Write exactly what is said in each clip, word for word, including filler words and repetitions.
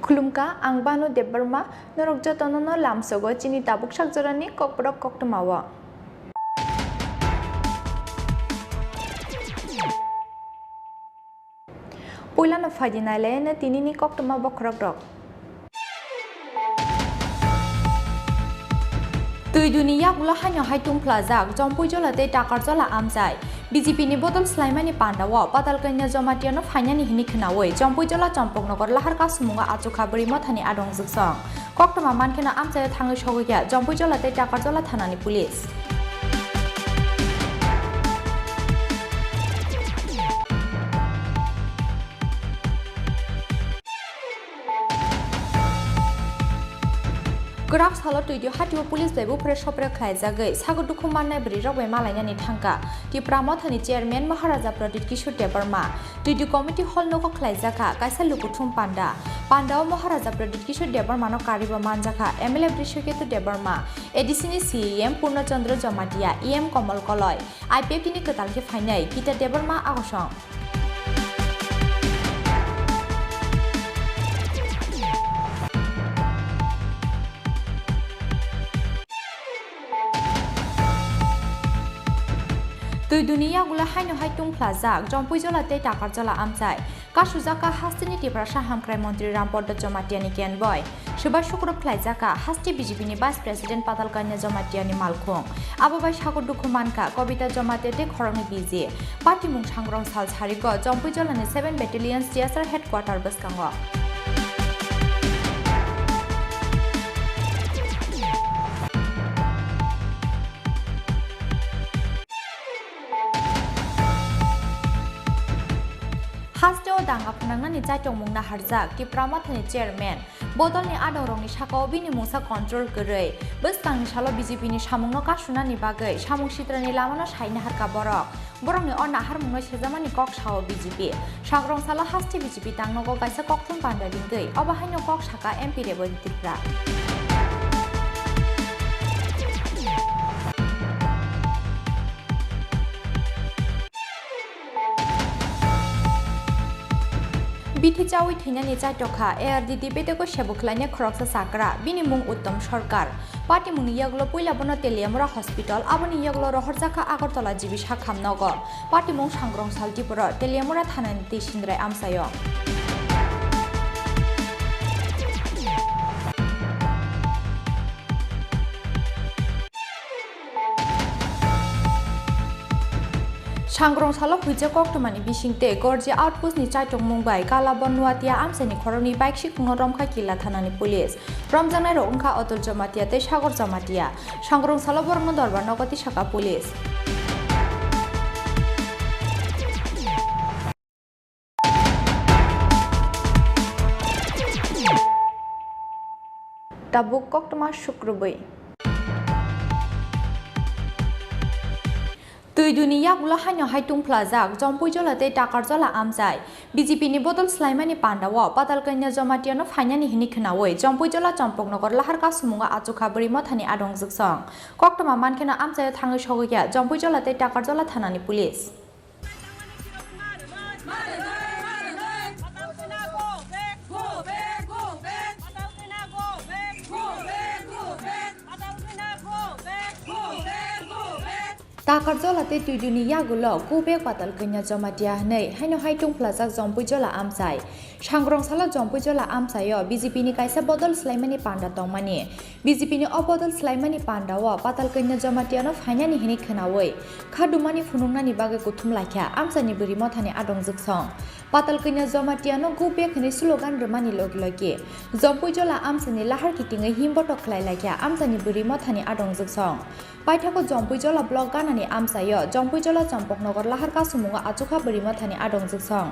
Khulumkha, ang Banu Debbarma, norok jotono no lamsogo chini tabuk sakjorani kokborok koktwmao. Puilano phaidi nailaiano tinini koktwma bokhorokrok. Twiduni yagulo haino hai tungphlajak Jompuijola tei Takarjola amchai. B J P ni bodol swlaimani pandao Patalkanya Jamatia no phainani hwnwi khwnaui Jompuijola Chompoknogor lahar kasumungo achukha bwrwi mothani adong jwksong. Koktwma mankheno amchaio thangwi sogwikha Jompuijola tei Takarjola thanani police. Kwrak salo Twidui hatio police bai bupre sopre khlaijagwi sago dukhu mannai bwrwirok bai malainani thangkha Tipra Mothani chairman Maharaja Pradyut Kishore Debbarma. Twidui committee hall nogo khlaijakha kaisa lukuthum panda. Pandao Maharaja Pradyut Kishore Debbarmano karibo manjakha M L A Brishaketu Debbarma, A D C ni C E M Purno Chandra Jamatia, E M Komol Koloi, I P F T ni kwtal khe phainai Gita Debbarma agosong. Twiduni yagulo haino hai tungphlajak Jompuijola tei Takarjola amchai. Kasujak kha hasteni Tiprasa hamkrai montri Rampada Jamatia ni kenboi. Swbai sukrub khlaijak kha haste B J P ni vice president Patalkanya Jamatia ni malkhung. Abo bai sago dukhu mankha Kobita Jamatia tei khoroknwi B J. Patimung sangrong sal sarigo Jompuijola ni seven battalion C S R headquarter bwskango. Hasteo danga phwnangnani chaitokmung naharjak Tipra Mothani chairman. Bodolni adongrokni sakao bini mungsa control kwrwi. Bwskangni salo B J P ni samungno kasunani bagwi samung sitrani lamano sai naharkha borok. Borokni o naharmungno sejamani kok sao B J P. Sangrong salo haste B J P tangnogo kaisa kokthum panda ringwi. Obo haino kok saka M P Reboti Tripura. Bithi chawi thwinani chaitokha A R D T betego sebo khlainai khoroksa chakra, bini mung Uttom Sarkar. Patimungni yagulo puila bono Teliamura Hospital, aboni yagulo rohorjakha Agartala G B Sakham nogo. Patimung Sangrong Saltipuro, Teliamura thanani twi Sindrai amchaio. Sangrong salo huijak koktwmani bisingtwi Gorji outpost ni chaitokmung bai Kalabon Nuatia amchaini khoroknwi bike sikungno romkha Killa thanani police. Romjaknairok wngkha Atul Jamatia tei Sagor Jamatia. Sangrong salo borokno dorbar nogo tisakha police. Tabuk koktwma sukrubwi. Twiduni yagulo haino hai tungphlajak Jompuijola tei Takarjola amchai. B J P ni bodol swlaimani pandao Patalkanya Jamatiano phainani hwnwi khwnaui Jompuijola Chompoknogor lahar kasumungo achukha bwrwi mothani adong jwksong. Koktwma mankheno amchaio thangwi sogwikha Jompuijola tei Takarjola thanani police. Takarjola tei Twiduni yagulo Go Back Patalkanya Jamatia hwnwi haino hai tungphlajak Jompuijola amchai. Sangrong salo Jompuijola amchaio B J P ni kaisa bodol swlaimani panda tongmani. B J P ni o bodol swlaimani pandao Patalkanya Jamatiano phainani hwnwi khwnaui, kha dumani phunuknani bagwi kuthum laikha amchaini bwrwi mothani adong jwksong. Patalkanya Jamatiano Go Back hwnwi slogan rwmani logi logi Jompuijola amchaini lahar kitingwi himbotok khlai laikha amchaini bwrwi mothani adong jwksong. Paithago Jompuijola block ganani amchaio Jompuijola Chompoknogor lahar kasumungo achukha bwrwi mothani adong jwksong.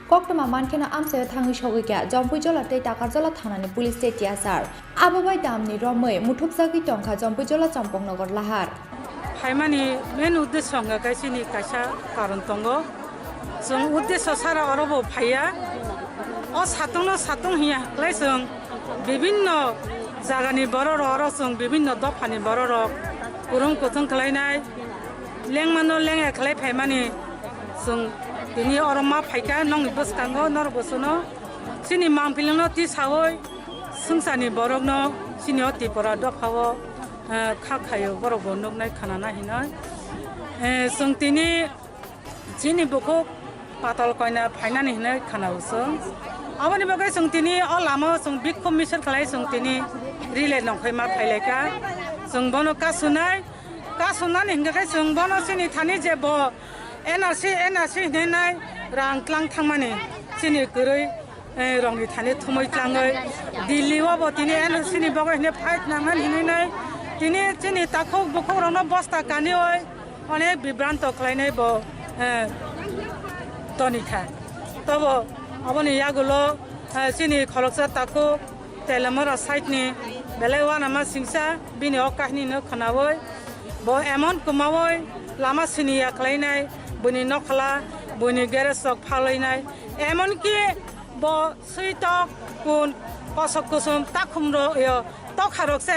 Koktwma mankheno amchaio thangwi sogwikha Jompuijola tei Takarjola thanani police tei tiyasar. Abo bai damni romwi muthupjagwi tongkha Jompuijola Chompoknogor lahar. Phaimani main uddesho hwnkha khe chini kaisa karon tongo. Chwng uddesho sara orobo phaiya. O satungno satung hiya khlai chwng bibinno jagani bororok, oro chwng bibinno dophani bororok kwrwng kuthwng khlainai. Lengmano lengya khlai phaimani chwng tini oro ma phaikha nokni bwskango norok bo chwngno Chini mangpilingno tisawi swngcharni borokno chini o Tripura dophao, eh, kha khaio borokbo nuknai khanana hinwi. Eh, chwng tini chini bukhuk Patal Koina phainani hinwi khanao chwng. Aboni bagwi chwng tini o lamao chwng bikhum misil khlai chwng tini rally nongkhoi ma phailaikha. Chwng bono kasunai, kasunani hinkhe khe chwng bono chini thani je bo N R C, N R C hinwi nai rang tlang thangmani chini kwrwi, eh, rongni thani thumwi tlangwi Delhi o bo tini N R C ni bagwi hinwi fight nangnani hinwi nai tini chini takhuk bukhuk rokno bosta kaniwi onek bibranto khlainai bo, eh, tonikha. Tobo aboni yagulo, eh, chini khoroksa takhuk Telamara side ni belai uanama singsa bini o kahini no khwnawi bo emon kwmawi lama siniya khlainai, buini nokhala, buini garage rok phalainai, emon ki bo switok kun kosok kusum takhum rok yo tokha rok se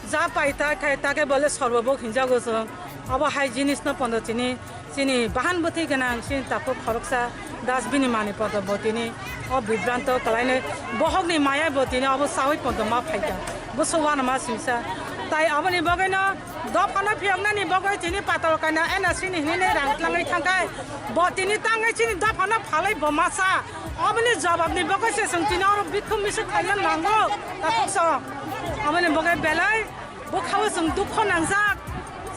ja pai ta khai ta khe bole sorbo bo hinjago chwng. Abo hai jinis no pondo chini Chini bahan bwtwi gwnang, chini takhuk khoroksa das bini manwi podo bo tini o bibranto kwlainai bohokni maya bo tini obo sawi podo ma phaikha. Bwswk uanama singsa. Tai aboni bagwino dophano phiyoknani bagwi tini Patal Koina N R C ni hinwi rang tlangwi thangkha. Bo tini tangwi chini dophano phalwi bo masa. Oboni jobabni bagwi se chwng tini oro bikhum misil khaina nango. Takhuk song. Aboni bagwi belai Bwkhao chwng dukho nangjak.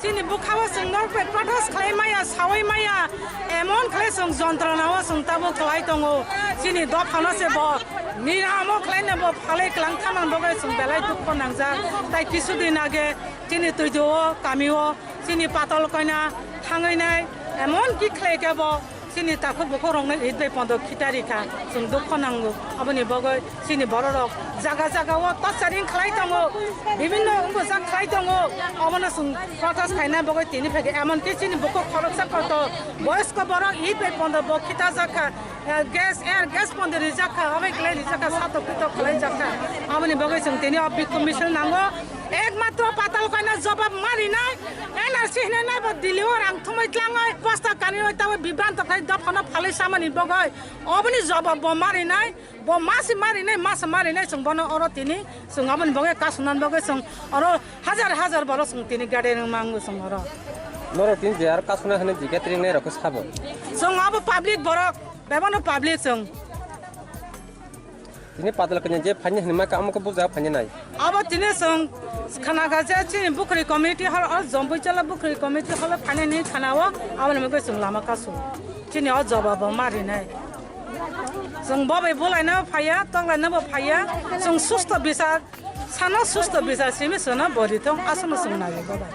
Chini bwkhao chwng norok bai protest khlai maya, sawi maya. Emon khlai chwng jontronao chwng tabuk khlai tongo. Chini dophano se bo niramo khlaino bo phalwi kwlang thanani bagwi chwng belai dukho nangjak. Tai kisu din age chini Twido o, kami o, chini Patal Koina thangwi nai emon ki khlai khe bo Chini takhuk bukhuk rokno id bai pondo khitari kha, chwng dukho nango. Aboni bagwi chini borok rok jaga jaga o torturing khlai tongo, bibinno wngbo jak khlai tongo. Obono chwng protest khaina bagwi tini phai khe, emon ki chini bukhuk khoroksa kotor boyosko borok id bai pondo bo khita jak kha, eh, gas, air gas pondo rijak kha, obai khlai rijak kha, satok pitok khlai jak kha. Aboni bagwi chwng tini o bikhum misil nango. Ekmatro Patal Koina jobab marinai, N R C hinwi nai bo Delhi o rang thumwi tlangwi, bosta kanwi tabwi bibranto khai dophano phalwi samani bagwi. Oboni jobab bo marinai, bo masi marinai, masa marinai chwng bono oro tini chwng aboni bagwi kasunani bagwi chwng oro hajar hajar borok chwng tini gathering mango chwng oro. Norok tini je aro kasuna hinwi je gathering nai rok khe sabo. Chwng abo public borok, bebano public chwng. Tini Patal Koina je phaini hinwi ma kamo khe buja phaini nai. Abo tini chwng khana ga je chini Bukhri community hall, o Jombui Jala Bukhri community hall phaini hinwi khana o, aboni mugwi chwng lama kasu. Chini o jobab bo marinai. Chwng bo bai bulaina bo phaiya, tonglaina bo phaiya. Chwng susto bisar, sano susto bisar simi sono bori thong aswkno chwng nai bo bai.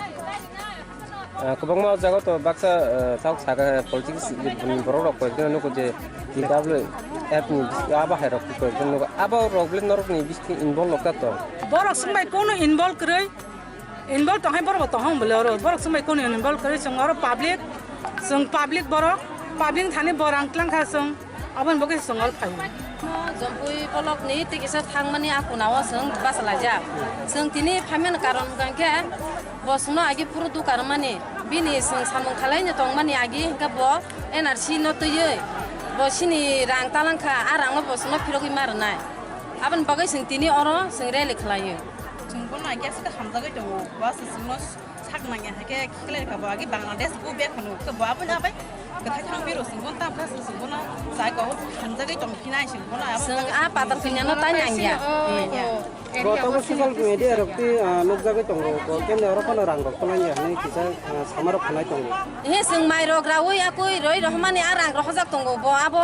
Ah, kwbangma o jaga to baksa, ah, chak saka politics ni borok rok koi khe nugo je T W F ni bisingo abo hai rok koi khe nugo. Abo rok bile norok ni bisingo involve rok ta to. Borok swng bai kono involve kwrwi, involve tong hai borok bo tong hong bole oro. Borok swng bai kono involve kwrwi, chwng oro public, chwng public borok, public thani borang tlang kha chwng. Aboni bagwi chwng oro phaio. Jompui block ni tikisa thangmani a kunao chwng bachalaijak. Chwng tini phaimani karon hwnkha khe bo chwngno agi phuru dukarmani, bini chwng samung khalaino tongmani agi hwnkhe bo N R C no twiwi bo chini rang talangkha, a rangno bo chwngno phirogwi ma rwnai. Aboni bagwi chwng tini oro chwng rally khlaio. Chwng bono agi aswk hamjagwi tongo, bo aswk chwngno Sak nangya hai khe khiklai kha bo agi Bangladesh go back hwno khe bo aboni abai kwthai thang biro chwng bono tam kha chwng bono chai ko hamjagwi tong phinai chwng bono abo. Chwng a Patal Koina no tai nangya. Bo tabuk social media rok twi, ah, nukjagwi tongo, bo kemne oro phano rang rok phalangya hinwi kisa, ah, sama rok khnai tongo. He chwng mai rok raui akui roi rohmani a rang rohojak tongo, bo abo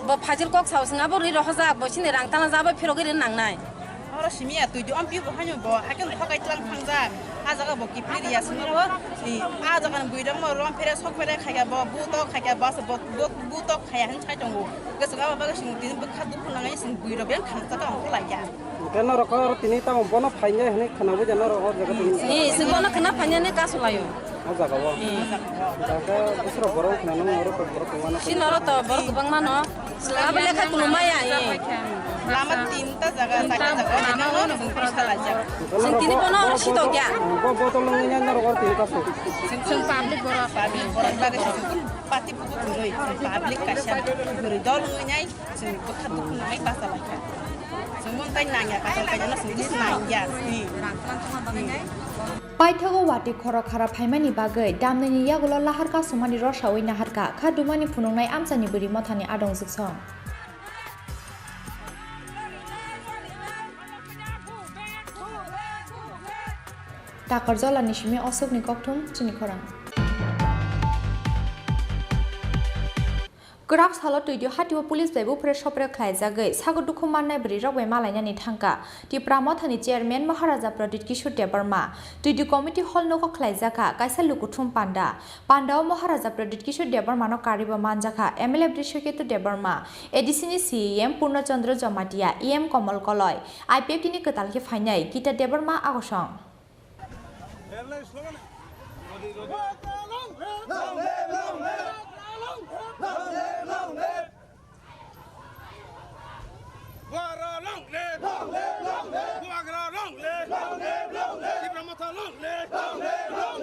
bo phajil kok sao chwng abo rwi rohojak, bo chini rang tana jabo phirogwi rw nangnai. Oro simi ya twi di, amphi bo haino bo, hakhe bo thokai tlang thangjak. A jaga bo kiphilwi ya simi bo, i, a jaga ni bwrwi rok no rom phere, sok phere khai ya bo, bu tok khai ya bo, bo, bu, bu tok khai ya hin sai tongo. Hwnkhe chwng abo bagwi chwng tini bwkha dukhu nangwi chwng bwrwi rok beng thangsa tong khe lai ya. Hwnkhe norok oro tini tamo bono phainai hinwi khwnawi ja norok o jaga tini. Ni, chwng bono khwna phainani kasu laio. O jaga o. Hmm. Jaga bwswrok borok khna nang oro borok kwbangma no. Sini oro to borok kwbangma no. Abo lekha tunu maya, eh. Lama tinta jaga, chaita jaga, lama o nung pisa laijak. Chwng tini bono sito kya? Bo botol nungya norok oro tini kasu. Chwng public borok. Public borok bagwi chwng. Party buku kwrwi, chwng public kaisa kwrwi dol wngwi nai, chwng bwkha dukhu nai basa lai kha. Chwng mung tai nangya, kaisa kaisa no chwng kis nangya. Paithago watwi khorok khara phaimani bagwi damnwini yagulo lahar kasumani rosaui naharkha, kha dumani phunuknai amchaini bwrwi mothani adong jwksong. Takarjala ni simi Aswkni kokthum chini khorang. Kwrak salo Twidwi hatio police bai bupre sopre khlaijagwi sago dukhu mannai bwrwi rok bai malainani thangkha Tipra Mothani chairman Maharaja Pradyut Kishore Debbarma. Twidwi committee hall nogo khlaijakha kaisa lukuthum panda. Pandao Maharaja Pradyut Kishore Debbarmano karwibo manjakha M L A Brishaketu Debbarma, A D C ni C E M Purna Chandra Jamatia, E M Komal Koloi, I P F T ni kwtal khe phainai Gita Debbarma agosong. Bubagra long live! Long live, long live! Bubagra long live! Long live, long live! Tipra Motha long live! Long live, long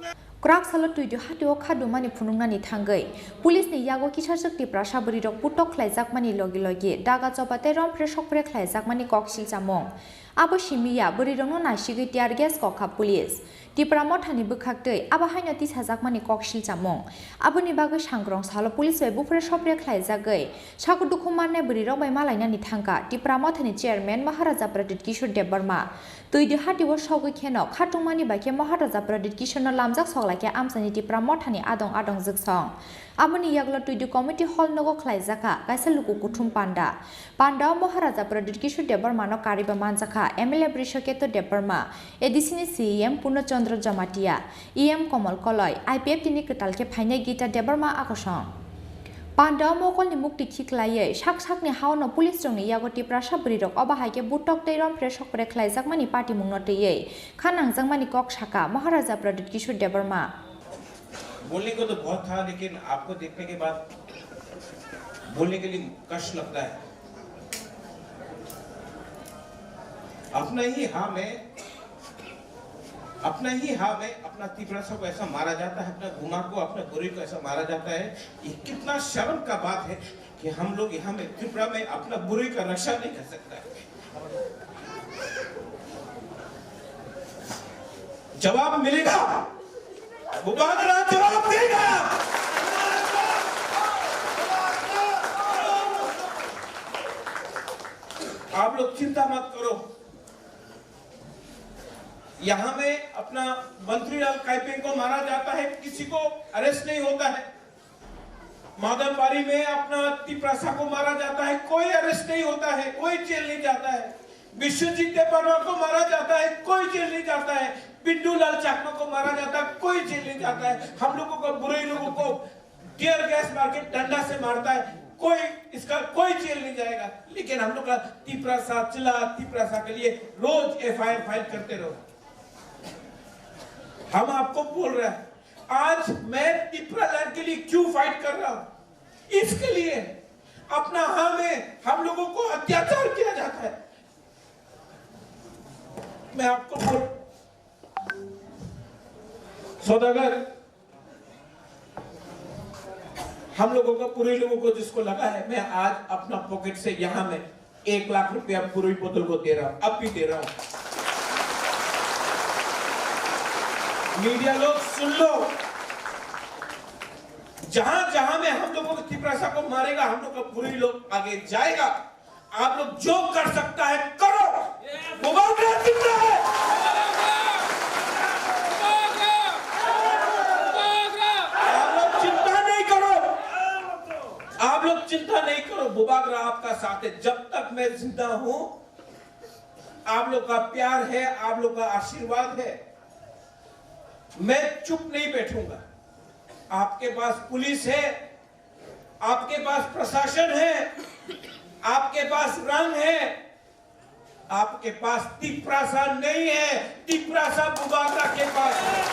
live! Kwrak salo Twidwi hatio kha dumani phunuknani thangwi police ni yago kisajwk Tiprasa bwrwi rok putok khlaijakmani logi logi daga choba tei romphre sokphre khlaijakmani kok silchamung. Abo simi ya, bwrwi rokno naisigwi tear gas kokha police. Tipra Mothani bwkhaktwi abo haino tisajakmani kok silchamung. Aboni bagwi sangrong salo police bai bupre sopre khlaijagwi sago dukhu mannai bwrwi rok bai malainani thangkha Tipra Mothani chairman Maharaja Pradyut Kishore Debbarma. Twidwi hatio sogwi kheno khatungmani bai khe Maharaja Pradyut Kishorno lamjak soklaikha amchaini Tipra Mothani adong adong jwksong. Aboni yagulo Twidwi committee hall nogo khlaijakha kaisa luku kuthum panda. Pandao Maharaja Pradyut Kishore Debbarmano karwibo manjakha M L A Brishaketu Debbarma, A D C ni C E M Purna Chandra Jamatia, E M Komal Koloi, I P F T ni kwtal khe phainai Gita Debbarma agosong. Pandao mokolni mukti khiklaiwi sak sakni haono police rokni yago Tiprasa bwrwi rok obo hai khe butok tei romphre sokphre khlaijakmani patimungno twiwi kha nangjakmani kok sakha Maharaja Pradyut Kishore Debbarma. बोलने को तो बहुत था, लेकिन आपको देखने के बाद बोलने के लिए कष्ट लगता है। अपना ही हाँ में, अपना ही हाँ में अपना तिपरासा को ऐसा मारा जाता है, अपना गुमा को, अपना बुरी को ऐसा मारा जाता है। ये कितना शर्म का बात है कि हम लोग यहाँ में, त्रिपुरा में, अपना बुरी का रक्षा नहीं कर सकता है। जवाब मिलेगा, बुबागरा जवाब देगा। आप लोग चिंता मत करो, यहाँ में अपना मंत्री लाल काइपिंग को मारा जाता है, किसी को अरेस्ट नहीं होता है। मादनबारी में अपना तिपरासा को मारा जाता है, कोई अरेस्ट नहीं होता है, कोई जेल नहीं जाता है। विश्वजीत देबबर्मा को मारा जाता है, कोई जेल नहीं जाता है। पिंटू लाल चाकमा को मारा जाता है, कोई जेल नहीं जाता है। हम लोगों को, बुरे लोगों को टीयर गैस मार के डंडा से मारता है, कोई, इसका कोई जेल नहीं जाएगा। लेकिन हम लोग का तिपरासा, चिल्ला तिपरासा के लिए रोज एफ आई आर फाइल करते रहो। हम आपको बोल रहे हैं, आज मैं तिपरा लैंड के लिए क्यों फाइट कर रहा हूं, इसके लिए। अपना हाँ में हम लोगों को अत्याचार किया जाता है। मैं आपको बोल, सौदागर, हम लोगों का, पूरे लोगों को जिसको लगा है, मैं आज अपना पॉकेट से यहाँ में एक लाख रुपया बुरी बोतल को दे रहा हूं, अब भी दे रहा हूं। मीडिया लोग सुन लो, जहां जहां में हम लोगों को तिपरासा को मारेगा, हम लोग का बुरी लोग आगे जाएगा। आप लोग जो कर सकता है करो, बुबागरा जिंदा है। आप लोग चिंता नहीं करो, आप लोग चिंता नहीं करो, बुबागरा आपका साथ है। जब तक मैं जिंदा हूं, आप लोग का प्यार है, आप लोग का आशीर्वाद है, मैं चुप नहीं बैठूंगा। आपके पास पुलिस है, आपके पास प्रशासन है, आपके पास रंग है, आपके पास तिपरासा नहीं है, तिपरासा बुबागरा के पास है।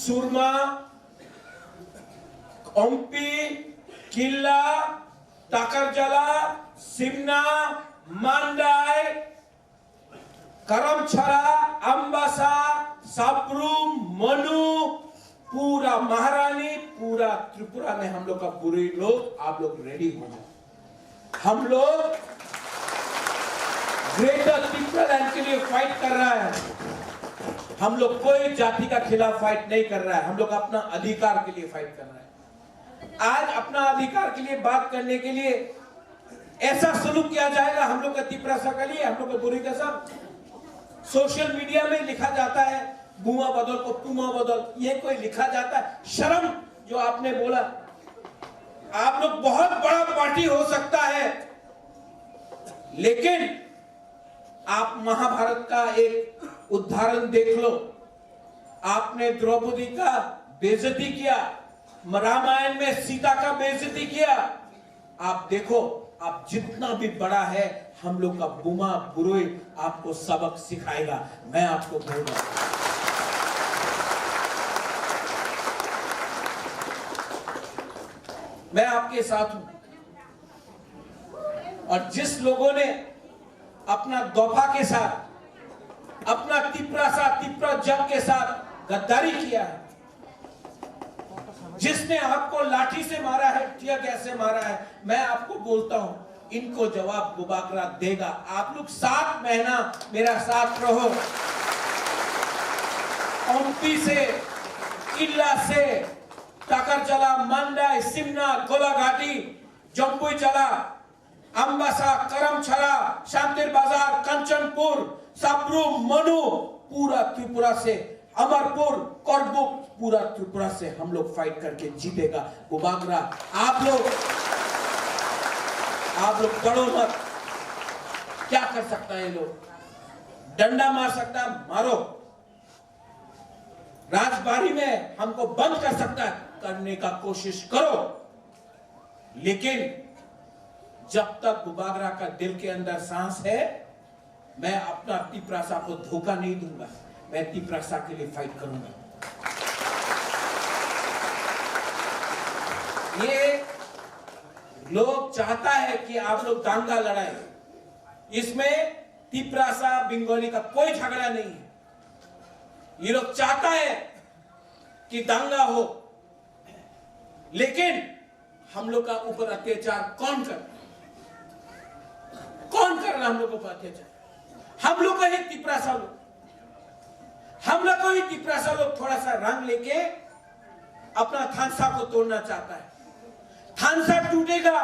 सुरमा, ओम्पी, किल्ला, ताकरजाला, सिमना, मान्डाय, करमछड़ा, अम्बासा, साब्रुम, मनु, पूरा महारानी, पूरा त्रिपुरा में हम लोग का बुरुई लोग, आप लोग रेडी हो जाओ। हम लोग ग्रेटर तिप्रालैंड के लिए फाइट कर रहा है। हम लोग कोई जाति का खिलाफ फाइट नहीं कर रहा है, हम लोग अपना अधिकार के लिए फाइट कर रहा है। आज अपना अधिकार के लिए बात करने के लिए ऐसा सलूक किया जाएगा हम लोग का तिप्रासा के लिए, हम लोग का बुरुई का सब। सोशल मीडिया में लिखा जाता है बुमा बदल को पुमा बदल, ये कोई लिखा जाता है? शर्म, जो आपने बोला। आप लोग बहुत बड़ा पार्टी हो सकता है, लेकिन आप महाभारत का एक उदाहरण देख लो। आपने द्रौपदी का बेइज्जती किया, रामायण में सीता का बेइज्जती किया। आप देखो, आप जितना भी बड़ा है, हम लोग का बुमा बुरुई आपको सबक सिखाएगा। मैं आपको बोल रहा हूं, मैं आपके साथ हूं। और जिस लोगों ने अपना दोफा के साथ, अपना तिप्रासा, तिप्रा जंग के साथ गद्दारी किया है, जिसने आपको लाठी से मारा है, टीयर गैस से मारा है, मैं आपको बोलता हूं, इनको जवाब बुबागरा देगा। आप लोग सात महीना मेरा साथ रहो। ओम्पी से, इल्ला से, टाकरजला, मांडाई, सिमना, गोलाघाटी, जम्पुईजला, अम्बासा, करमछड़ा, शांतिर बाजार, कंचनपुर, साब्रुम, मनु, पूरा त्रिपुरा से, अमरपुर, करबुक, पूरा त्रिपुरा से हम लोग फाइट करके जीतेगा। बुबागरा, आप लोग, आप लोग डरो मत। क्या कर सकता है ये लोग? डंडा मार सकता है, मारो। राजबाड़ी में हमको बंद कर सकता है, करने का कोशिश करो, लेकिन जब तक बुबागरा का दिल के अंदर सांस है, मैं अपना तिप्रासा को धोखा नहीं दूंगा। मैं तिप्रासा के लिए फाइट करूंगा। ये लोग चाहता है कि आप लोग दांगा लड़ाए। इसमें तिप्रासा बंगाली का कोई झगड़ा नहीं है। ये लोग चाहता है कि दंगा हो, लेकिन हम लोग का ऊपर अत्याचार कौन कर, कौन कर रहा हम लोग के ऊपर अत्याचार? हम लोग का ही तिप्रासा लोग, हम लोग को ही तिप्रासा लोग थोड़ा सा रंग लेके अपना थानसा को तोड़ना चाहता है। थानसा टूटेगा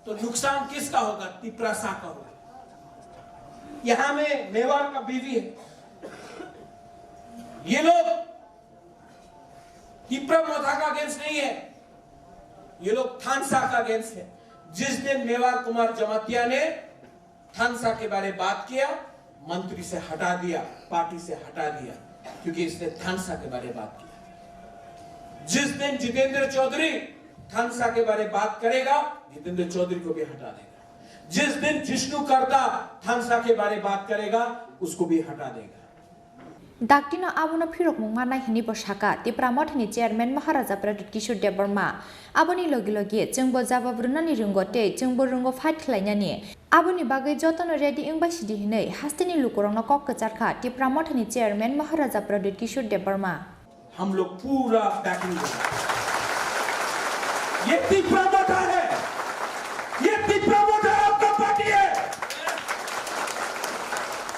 तो नुकसान किसका होगा? तिप्रासा का होगा। यहाँ में मेवाड़ का बीवी है, ये लोग तिप्रा मोथा का अगेंस्ट नहीं है, ये लोग थानसा का अगेंस्ट है। जिस दिन मेवाड़ कुमार जमातिया ने थानसा के बारे बात किया, मंत्री से हटा दिया, पार्टी से हटा दिया, क्योंकि इसने थानसा के बारे बात किया। जिस दिन जितेंद्र चौधरी थानसा के बारे बात करेगा, जितेंद्र चौधरी को भी हटा देगा। जिस दिन जिष्णु करता थानसा के बारे बात करेगा, उसको भी हटा देगा। Daktino abono phirokmung manai hwnwi bo sakha, Tipra Mothani chairman Maharaja Pradyut Kishore Debbarma. Aboni logi logi chwngbo jawab rwnani rwngo tei chwngbo rwngo fight khlainani. Aboni bagwi jotono ready wngbai sidi hwnwi hasteni lukurokno kok kwcharkha Tipra Mothani chairman Maharaja Pradyut Kishore Debbarma. हम लोग पूरा बैकिंग देंगे। ये तिपरा मोठा है, ये तिपरा मोठा आपका पार्टी है।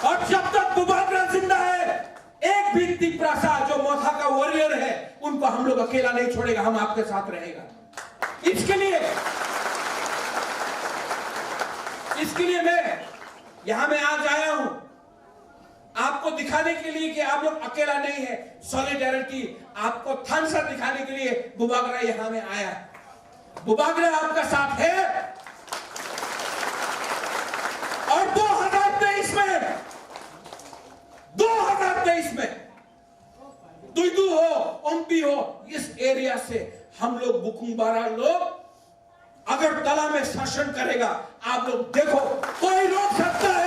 और जब तक बुबागरा जिंदा है, एक भी तिपरासा जो मोथा का वॉरियर है, उनको हम लोग अकेला नहीं छोड़ेगा, हम आपके साथ रहेगा। इसके लिए, इसके लिए मैं यहाँ में आज आया हूँ। आपको दिखाने के लिए कि आप लोग अकेला नहीं है, सॉलिडारिटी आपको थानसा दिखाने के लिए बुबागरा यहाँ में आया है। बुबागरा आपका साथ है। और दो हज़ार तेईस में, दो हज़ार तेईस में दुइदु हो, ओम्पी हो, इस एरिया से हम लोग बुकुंबारा लोग अगरतला में शासन करेगा, आप लोग देखो, कोई रोक सकता है?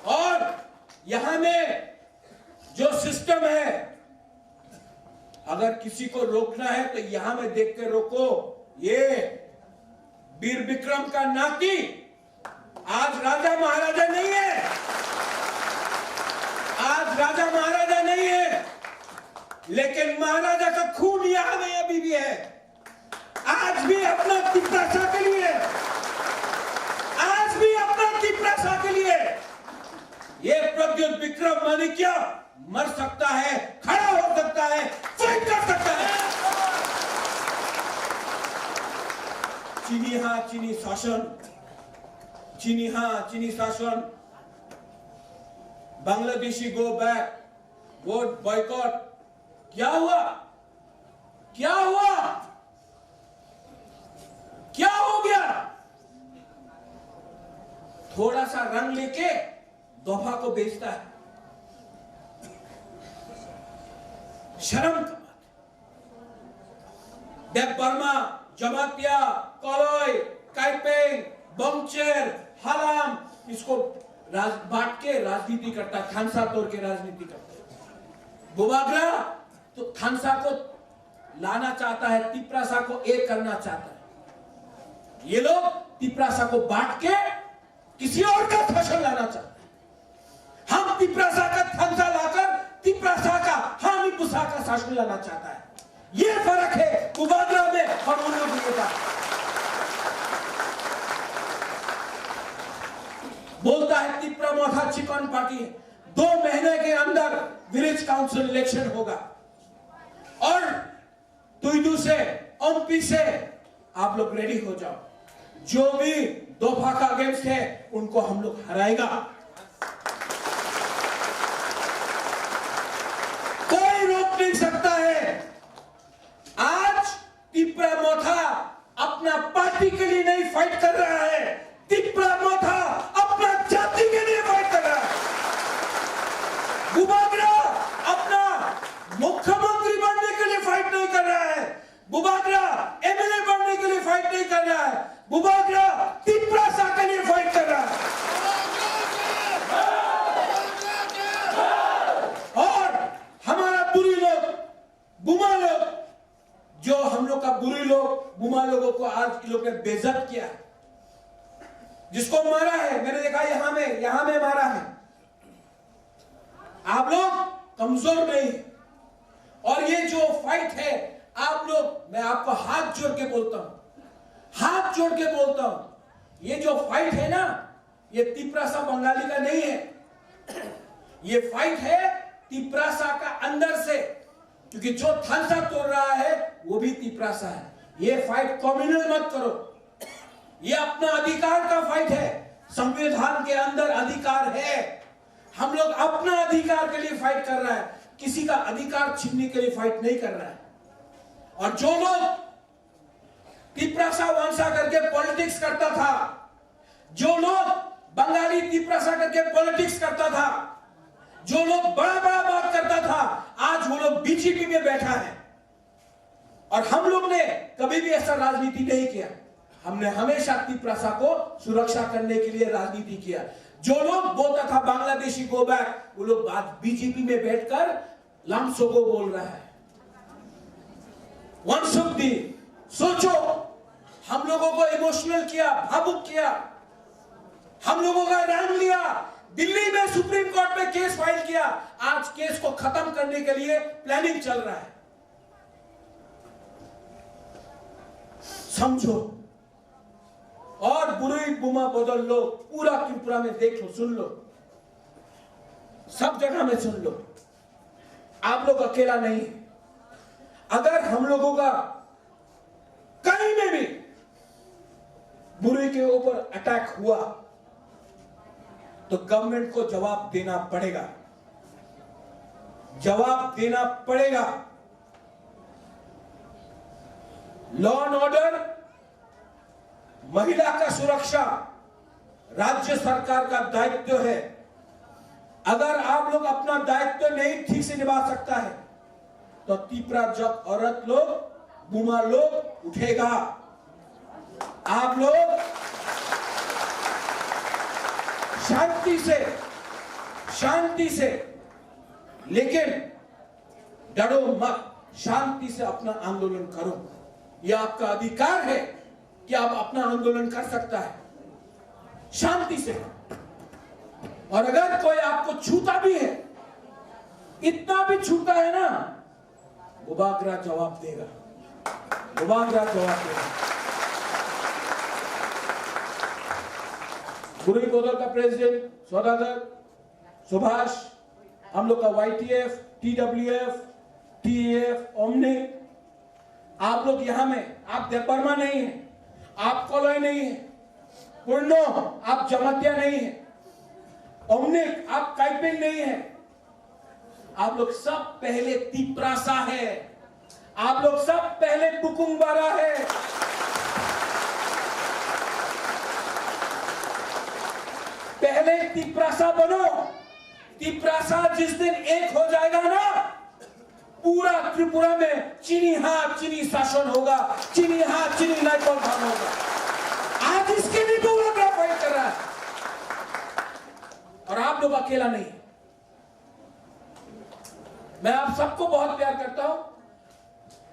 और यहाँ में जो सिस्टम है, अगर किसी को रोकना है तो यहाँ में देख के रोको। ये वीर विक्रम का नाती आज राजा महाराजा नहीं है, आज राजा महाराजा नहीं है, लेकिन महाराजा का खून यहाँ में अभी भी है। आज भी अपना तिपरासा के लिए, आज भी अपना तिपरासा के लिए ये प्रद्युत विक्रम माणिक्य मर सकता है, खड़ा हो सकता है, फाइट कर सकता है। चीनी हाँ चीनी शासन, चीनी हाँ चीनी शासन, Bangladeshi go back, vote boycott. क्या हुआ? क्या हुआ? क्या हो गया? थोड़ा सा रंग लेके दोफा को बेचता है। शर्म का बात। देबबर्मा, जमातिया, कलई, काइपेंग, बंगचेर, हालाम, इसको राज-, बांट के राजनीति करता है, थानसा तोड़ के राजनीति करता है। बुबाग्रा तो थानसा को लाना चाहता है, तिपरासा को एक करना चाहता है। ये लोग तिपरासा को बांट के किसी और का शासन लाना चाहते हैं। हम तिपरासा का थानसा लाकर तिपरासा का, हामी बुसा का शासन लाना चाहता है। ये फर्क है बुबाग्रा में और उन लोगों का। बोलता है तिपरा मोथा चिकन पार्टी है, दो महीने के अंदर विलेज काउंसिल इलेक्शन होगा और तुइदू से, ओम्पी से आप लोग रेडी हो जाओ। जो भी दोफा का अगेंस्ट है, उनको हम लोग हराएगा। कोई रोक नहीं सकता है। आज तिपरा मोथा अपना पार्टी के लिए नहीं फाइट कर रहा है, तिपरा मोथा अपना जाति के लिए फाइट कर रहा है। बुबाग्रा अपना मुख्यमंत्री बनने के लिए फाइट नहीं कर रहा है, बुबाग्रा एमएलए बनने के लिए फाइट नहीं कर रहा है, बुबाग्रा तिपरासा के लिए फाइट कर रहा है। और हमारा बुरी लोग, बुमा लोग, जो हम लोग का बुरी लोग, बुमा लोगों को आज ये लोग ने बेइज्जत किया, जिसको मारा है, मैंने देखा यहाँ में, यहाँ में मारा है। आप लोग कमजोर नहीं। और ये जो फाइट है, आप लोग, मैं आपको हाथ जोड़ के बोलता हूँ, हाथ जोड़ के बोलता हूँ, ये जो फाइट है ना, ये तिपरासा बंगाली का नहीं है, ये फाइट है तिपरासा का अंदर से, क्योंकि जो थानसा तोड़ रहा है वो भी तिपरासा है। ये फाइट कम्युनल मत करो, ये अपना अधिकार का फाइट है। संविधान के अंदर अधिकार है, हम लोग अपना अधिकार के लिए फाइट कर रहा है, किसी का अधिकार छीनने के लिए फाइट नहीं कर रहा है। और जो लोग तिपरासा वंशा करके पॉलिटिक्स करता था, जो लोग बंगाली तिपरासा करके पॉलिटिक्स करता था, जो लोग बड़ा बड़ा बात करता था, आज वो लोग बीजेपी में बैठा है। और हम लोग ने कभी भी ऐसा राजनीति नहीं किया। हमने हमेशा तिपरासा को सुरक्षा करने के लिए राजनीति किया। जो लोग बोलता था बांग्लादेशी गो बैक, वो लोग आज बीजेपी में बैठकर लामसोगो बोल रहा है। वंशुक दी, सोचो, हम लोगों को इमोशनल किया, भावुक किया, हम लोगों का रंग लिया। दिल्ली में सुप्रीम कोर्ट में केस फाइल किया, आज केस को खत्म करने के लिए प्लानिंग चल रहा है। समझो। और बुरुई बुमा बदल लो, पूरा त्रिपुरा में देख लो, सुन लो, सब जगह में सुन लो। आप लोग अकेला नहीं है। अगर हम लोगों का कहीं में भी बुरुई के ऊपर अटैक हुआ तो गवर्नमेंट को जवाब देना पड़ेगा, जवाब देना पड़ेगा। लॉ एंड ऑर्डर, महिला का सुरक्षा राज्य सरकार का दायित्व है। अगर आप लोग अपना दायित्व नहीं ठीक से निभा सकता है तो तिपरा जत औरत लोग, बुमा लोग उठेगा। आप लोग शांति से, शांति से, लेकिन डरो मत, शांति से अपना आंदोलन करो। यह आपका अधिकार है कि आप अपना आंदोलन कर सकता है शांति से। और अगर कोई आपको छूता भी है, इतना भी छूता है ना, बुबागरा जवाब देगा, बुबागरा जवाब देगा। बुरुई बोदल का प्रेसिडेंट सौदागर, सुभाष, हम लोग का वाईटीएफ, टीडब्ल्यूएफ, टीएएफ, ओमनी, आप लोग यहाँ में, आप देबबर्मा नहीं है, आप कोलोई नहीं है, पुरनो, आप जमातिया नहीं है, ओमनिक, आप काइपिन नहीं है, आप लोग सब पहले तिप्रासा है, आप लोग सब पहले पुकुंगबारा है। पहले तिप्रासा बनो। तिप्रासा जिस दिन एक हो जाएगा ना, पूरा त्रिपुरा में चीनी हाथ चीनी शासन होगा, चीनी हाथ चीनी नाइपल धाम होगा। आज इसके लिए बुबागरा फाइट कर रहा है, और आप लोग अकेला नहीं। मैं आप सबको बहुत प्यार करता हूं।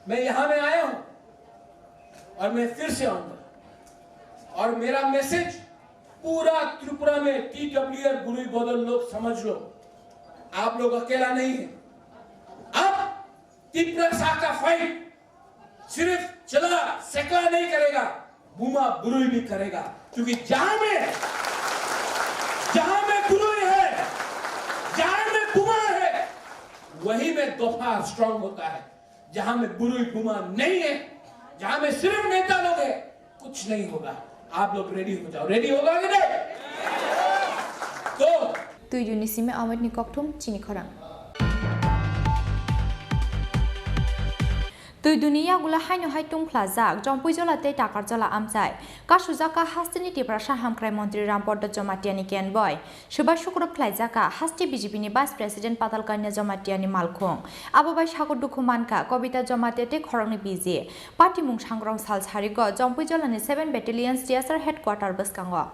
मैं यहां में आया हूं और मैं फिर से आऊंगा। और मेरा मैसेज पूरा त्रिपुरा में टीडब्ल्यूएफ बुरुई बोदल लोग समझ लो, आप लोग अकेला नहीं है। अब तिप्रासा का फाइट सिर्फ चला सेकला नहीं करेगा, बुमा बुरुई भी करेगा। क्योंकि जहां में, जहां में बुरुई है, जहां में बुमा है, वहीं में दोफा स्ट्रांग होता है। जहां में बुरुई बुमा नहीं है, जहां में सिर्फ नेता लोग हैं, कुछ नहीं होगा। आप लोग रेडी हो जाओ। रेडी होगा कि नहीं? तो Twi duni simi ametni kokthum chini khorang. Twi duni yagulo haino hai tungphlajak Jompuijola tei Takarjola amchai. Kasujak kha hasteni Tiprasa hamkrai montri Rampada Jamatia ni kenboi. Swbai sukrub khlaijak kha haste B J P ni Vice President Patal Kanya Jamatia ni malkhung. Abo bai sago dukhu mankha Kobita Jamatia tei khoroknwi P G. Patimung sangrong sal sarigo Jompuijola ni seven Battalion T S R headquarter bwskango.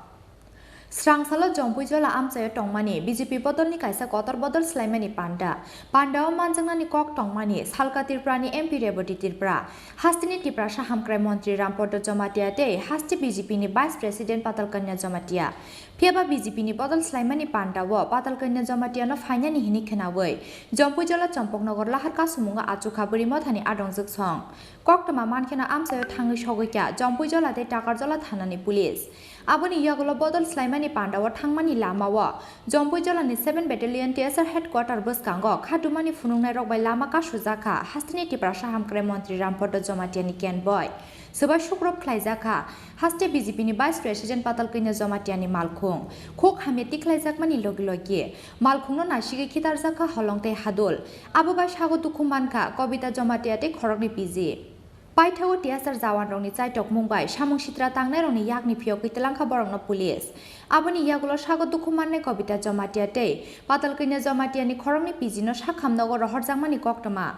Srangsalo Jompuijola amchaio tongmani B J P bodolni kaisa kotor bodol swlaimani panda. Pandao manjaknani kok tongmani salka Tripurani M P Rebati Tripura, hasteni Tiprasa hamkrai montri Rampada Jamatia tei haste B J P ni Vice President Patal Kanya Jamatia. Phiyaba B J P ni bodol swlaimani pandao Patal Kanya Jamatiano phainani hini khwnawi Jompuijola Chompoknogor lahar kasumungo achukha bwrwi mothani adongjwk song. Koktwma mankheno amchaio thangwi sogwi kha Jompuijola tei Takarjola thanani police. Aboni yagulo bodol swlaimani pandao thangmani lamao Jompuijolani seven Battalion T S R headquarter bwskango khatumani phunuknairok bai lama kasujak kha hasteni Tiprasa hamkrai montri Rampada Jamatia ni kenboi. Swbai sukrub khlaijak kha haste B J P ni Vice President Patal Kanya Jamatia ni malkhung. Khuk hamya tikhlaijakmani logi logi malkhungno naisigwi khitarjak kha holong tei hadul. Abo bai sago dukhu mankha Kobita Jamatia tei khoroknwi P G. Paithao T S R jawanrokni chaitokmung bai samung sitra tangnairokni yakni phiyogwi twlangkha borokno police. Aboni yagulo sago dukhu mannai Kobita Jamatia tei Patal Kanya Jamatiani khoroknwi P G no sakhamnogo rohorjakmani koktwma.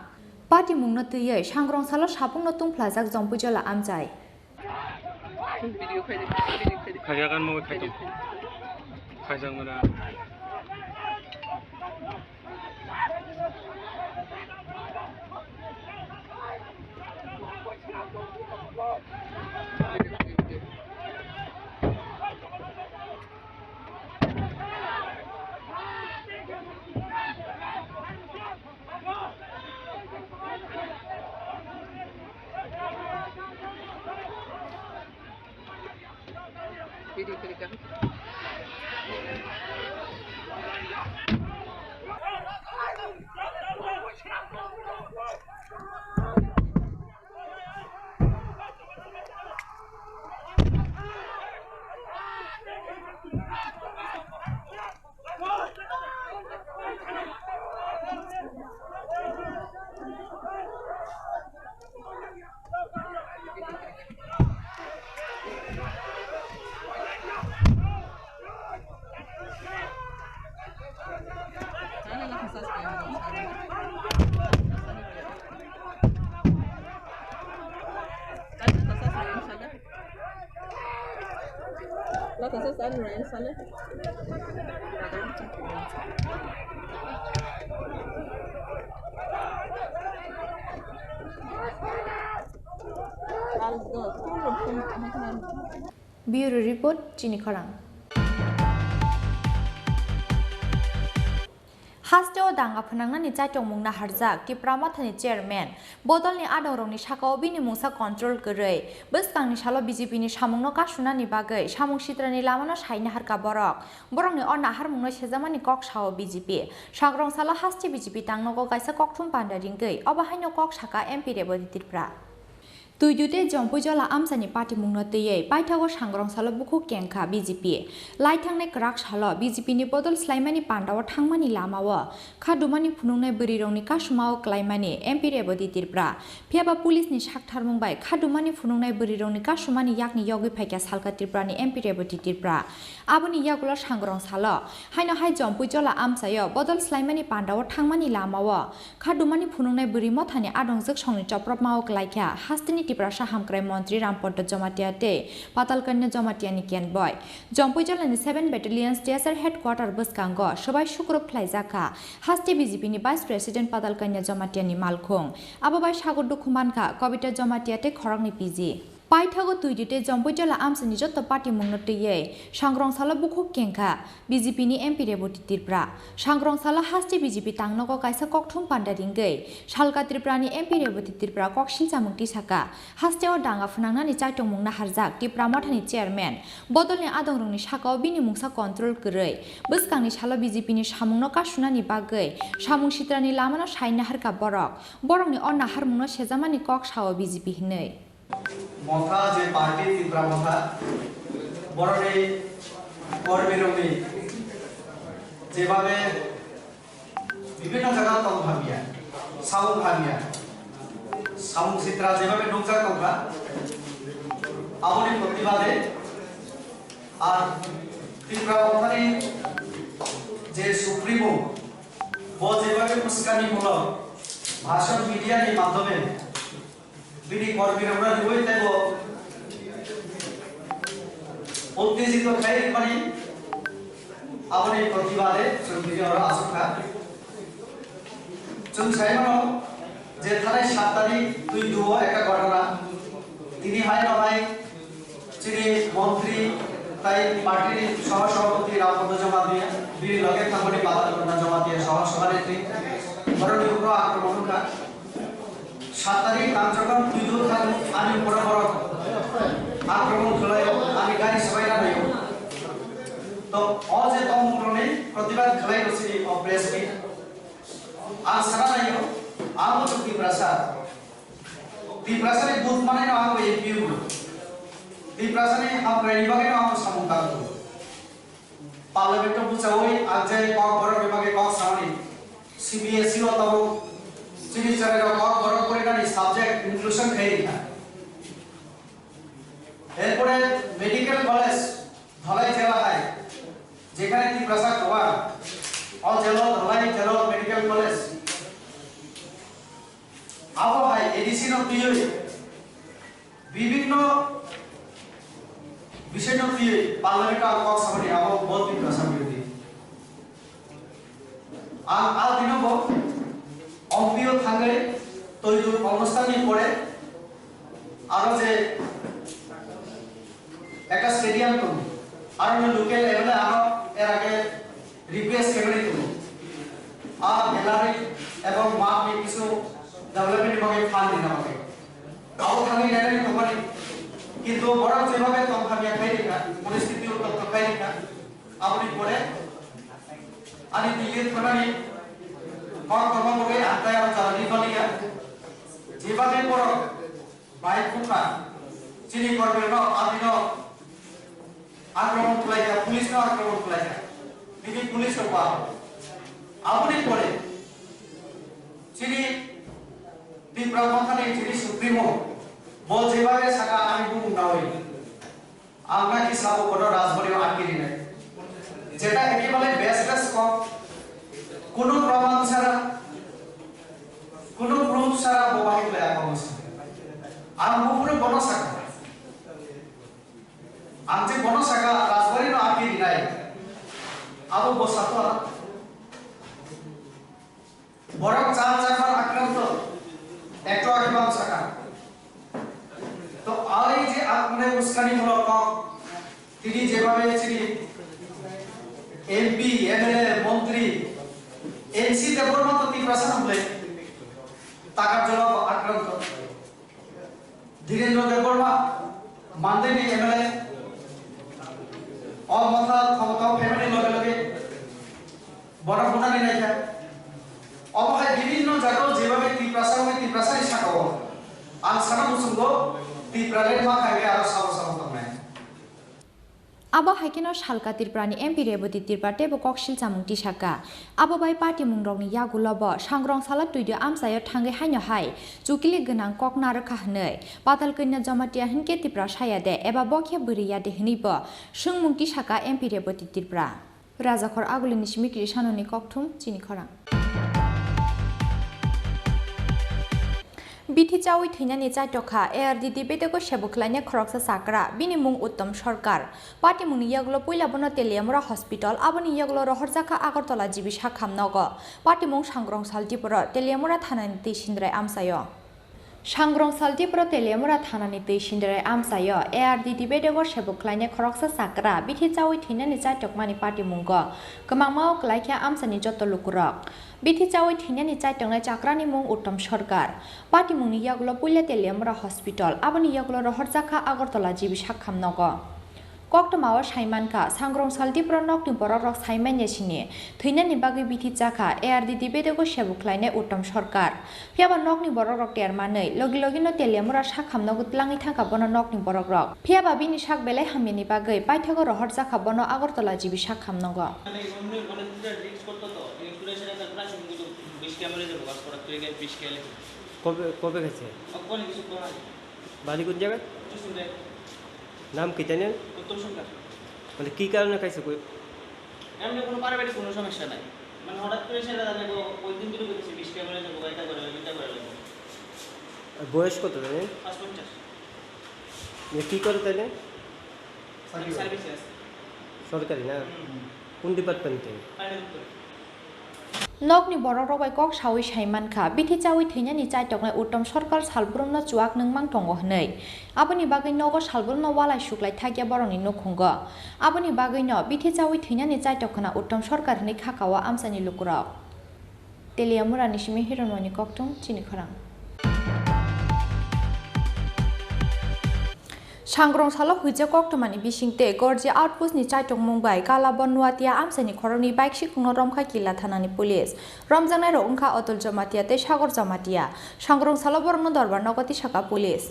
Patimungno twiwi sangrong salo sapungno tungphlajak Jompuijola amchai. Khaiya kan mo khai tong. Khaijakmani. Bureau Report, Chini Khorang. Hasteo danga phwnangnani chaitokmung naharjak Tipra Mothani chairman, bodolni adongrokni sakao bini mungsa control kwrwi. Bwskangni salo B J P ni samungno kasunani bagwi samung sitrani lamano sai naharka borok. Borokni o naharmungno sejamani kok sao B J P. Sangrong salo haste B J P tangnogo kaisa kokthum panda ringwi, obo haino kok saka M P Reboti Tripura. Tuidu tei Jompuijola amchaini patimungno twiwi paithago sangrong salo bukhuk kengkha B J P. Laithangnai kwrak salo B J P ni bodol swlaimani pandao thangmani lamao khadumani phunuknai bwrwirokni kasumao kwlaimani M P Reboti Tripura. Phiyaba police ni saktharmung bai khadumani phunuknai bwrwirokni kasumani yakni yogwi phaikha salka Tripura ni M P Reboti Tripura. Aboni yagulo sangrong salo haino hai Jompuijola amchaio bodol swlaimani pandao thangmani lamao khadumani phunuknai bwrwi mothani adongjwk songni chopropmao kwlaikha hasteni Tiprasa hamkrai montri Rampadda Jamatia tei Patalkanya Jamatiani kenboi. Jompuijolani seven Battalion T S R headquarter bwskango swbai sukrup khlaijakha haste B J P ni Vice President Patalkanya Jamatiani malkhung. Abo bai sago dukhu mankha Kobita Jamatia tei khoroknwi P G. Paithago Tuidu tei Jompuijola amchaini joto patimungno twiwi sangrong salo bukhuk kengkha B J P ni M P Reboti Tripura. Sangrong salo haste B J P tangnogo kaisa kokthum panda ringwi salka Tripura ni M P Reboti Tripura kok silchamung tisaka. Hasteo danga phwnangnani chaitokmung naharjak Tipra Mothani chairman, bodolni adongrokni sakao bini mungsa control kwrwi. Bwskangni salo B J P ni samungno kasunani bagwi samung sitrani lamano sai naharka borok. Borokni o naharmungno sejamani kok sao B J P hinwi. Motha je party Tipra Motha, boroni kormirokni jebabe bibhinno jaga tong hamya, samung hamya, samung sitra jebabe nukjak tongkha, aboni protibade ar Tipra Mothani je Supremo, bo jebabe uskani mulok bhashon media ni madhyome bini kormirokno riwi teibo uttejito khai rwmani aboni protibade chwng tini oro achukha. Chwng sai mano je thanai sat tarik Tuiduo ekta ghotona, tini hai no hai chini montri tai party ni soho sabhapati Rampadda Jamatia, bini loge thangmani Patalkanya Jamatia soho sabhapati, borokni uporo akromon wngkha. Sat tarik ang jokhon Tuidu thang, ani uporo borok akromon khwlaio, ani gari swbai ranaio. To o je tongmungrokni protibad khwlai rw sini o press meet. Ang sana naio, ang bo Tiprasa. Tiprasani vote manai no ang bo M P o. Tiprasani hamkraini bagwi no ang bo samung tango. Parliament o bwchaui ang je kok borok ni bagwi kok samani. C B S E o tabuk chini chwrairok kok borok porinani subject inclusion khai rikha. Erpore medical college Dhalai jela hai, jekhane Tiprasa kwbang, o jelo Dhalai jelo medical college. Abo hai A D C no twiwi bibhinno bisoi no twiwi parliament o ang kok samani abo bo Tiprasa birodhi. Ang a dino bo M P o thangwi Tuidu onusthan ni pore aro je ekta stadium tongo, aro ni local M L A ano er age request khaimani tongo. A gallery ebong math ni kisu development ni bagwi fund rina bagwi. Abo thangwi nai tongmani. Kintu borok jebhabe tongkha miya khai rikha, poristhiti uttopto khai rikha. Aboni pore ani Delhi thanani kok tongma bagwi ang tai aro jalani paliya. Jebhabe borok bai khukha, chini kormirokno abino akromon khlaikha, police no akromon khlaikha, bini police rok ba. Aboni pore chini Tipra Mothani chini Supremo bo jebhabe saka ani bumung nawi. Ang naki sabo kono rajbari o atki rinai. Jeta ekebare baseless kok, kono proman sara, kono proof sara bo bahai khlai ako musa. Ang buphuru bono saka. Ang je bono saka rajbari no atki rinai. Abo bo sato. Borok char char bar akranto, ekto age bang saka. To Ang hwnwi uskanimulok kok, tini jebabe chini M P, M L A, montri, N C Debbarma to Tiprasa no bwle, Takarjala bo akranto. Dhirendra Debbarma, Mandai ni M L A, o motha khomotao phaimani loge loge bono bunani naikha. Obo hai bibhinno jagao jebabe Tiprasa wngwi Tiprasani sakao ang sana muchungo Tipraland ma khaimai aro sabo sabo tongnai. Abo hai kheno salka Tripurani M P Reboti Tripura teibo koksil chamung tisaka. Abo bai patimungrokni yagulo bo Sangrong Salo Twidio amchaio thangwi haino hai chukili gwnang kok narwkha hwnwi, Patal Kanya Jamatia hinkhe Tripura saya de eba bo khe bwrwi ya de hwnwi bo swngmung tisaka M P Reboti Tripura. Rajakhor Agulini simi Krisanoni kokthum chini khorang. Bithi chawi thwinani chaitokha A R D D bedego sebo khlainai khoroksa chakra, bini mung Uttom Sarkar. Patimungni yagulo puila bono Teliamura Hospital, aboni yagulo rohorjakha Agartala G B Sakham nogo. Patimung Sangrong Sal Tipuro, Teliamura thanani twi Sindrai amchaio. Sangrong Sal Tipuro Teliamura thanani twi Sindrai amchaio A R D D bedego sebo khlainai khoroksa chakra bithi chawi thwinani chaitokmani patimungo kwmangmao kwlaikha amchani joto lukurok. Bithi chawi thwinani chaitoknai chakrani mung Uttom Sarkar. Patimungni yagulo puila Teliamura Hospital, aboni yagulo rohorjakha Agartala G B Sakham nogo. Koktwmao saimankha, Sangrong Sal Tipuro nokni borokrok saimanya sini thwinani bagwi bithi chakha A R D D bedego sebo khlainai Uttom Sarkar. Phiyaba nokni borokrok termanwi logi logino Teliamura Sakham nogo twlangwi thangkha bono nokni borokrok. Phiyaba bini sak belai hamyani bagwi paithago rohorjakha bono Agartala G B Sakham nogo. মানে এই বন্ধু মানে দুটা ড্রিঙ্কস করতো তো, এই পুরো সেটা একটা প্রায় শুরু করতো, বিশ ক্যামেরা যাবো, কাজ করার তুই গেলে বিশ ক্যালে। কবে, কবে গেছে? অকলে কিছু করা। বাড়ি কোন জায়গায়? কিছু নেই। নাম কি জানেন? উত্তম সরকার। মানে কি কারণে খাইছে কই? এমনি কোনো পারিবারিক কোনো সমস্যা নাই। মানে হঠাৎ করে সেটা তাহলে ও-, ওই দিন ধরে বলতেছে, "বিশ ক্যামেরা যাবো, এটা করে, ওইটা করে লাগবে।" আর বয়স কত তাহলে? পাঁচপঞ্চাশ। এ কি করে তাহলে? আমি সার্ভিসে আছি। সরকারি না? হুম, হুম। কোন ডিপার্টমেন্টে? ফাইনাল করে। Nokni borokrok bai kok sawi sai mankha, bithi chawi thwinani chaitoknai Uttom Sarkar salbrumno chuak nungmang tongo hwnwi. Aboni bagwi nogo salbrumno walai suklai thakya borokni nukhungo. Aboni bagwino bithi chawi thwinani chaitok khna Uttom Sarkar hwnwi khakao amchaini lukurok. Teliamurani simi Hironmoni kokthum chini khorang. Sangrong Salo huijak koktwmani bisingtwi Gorji Outpost ni chaitokmung bai Kalabon Nuatia amchaini khoroknwi bike sikungno romkha Killa thanani police. Romjaknairok wngkha Atul Jamatia tei Sagor Jamatia. Sangrong Salo borokno dorbar nogo tisakha police.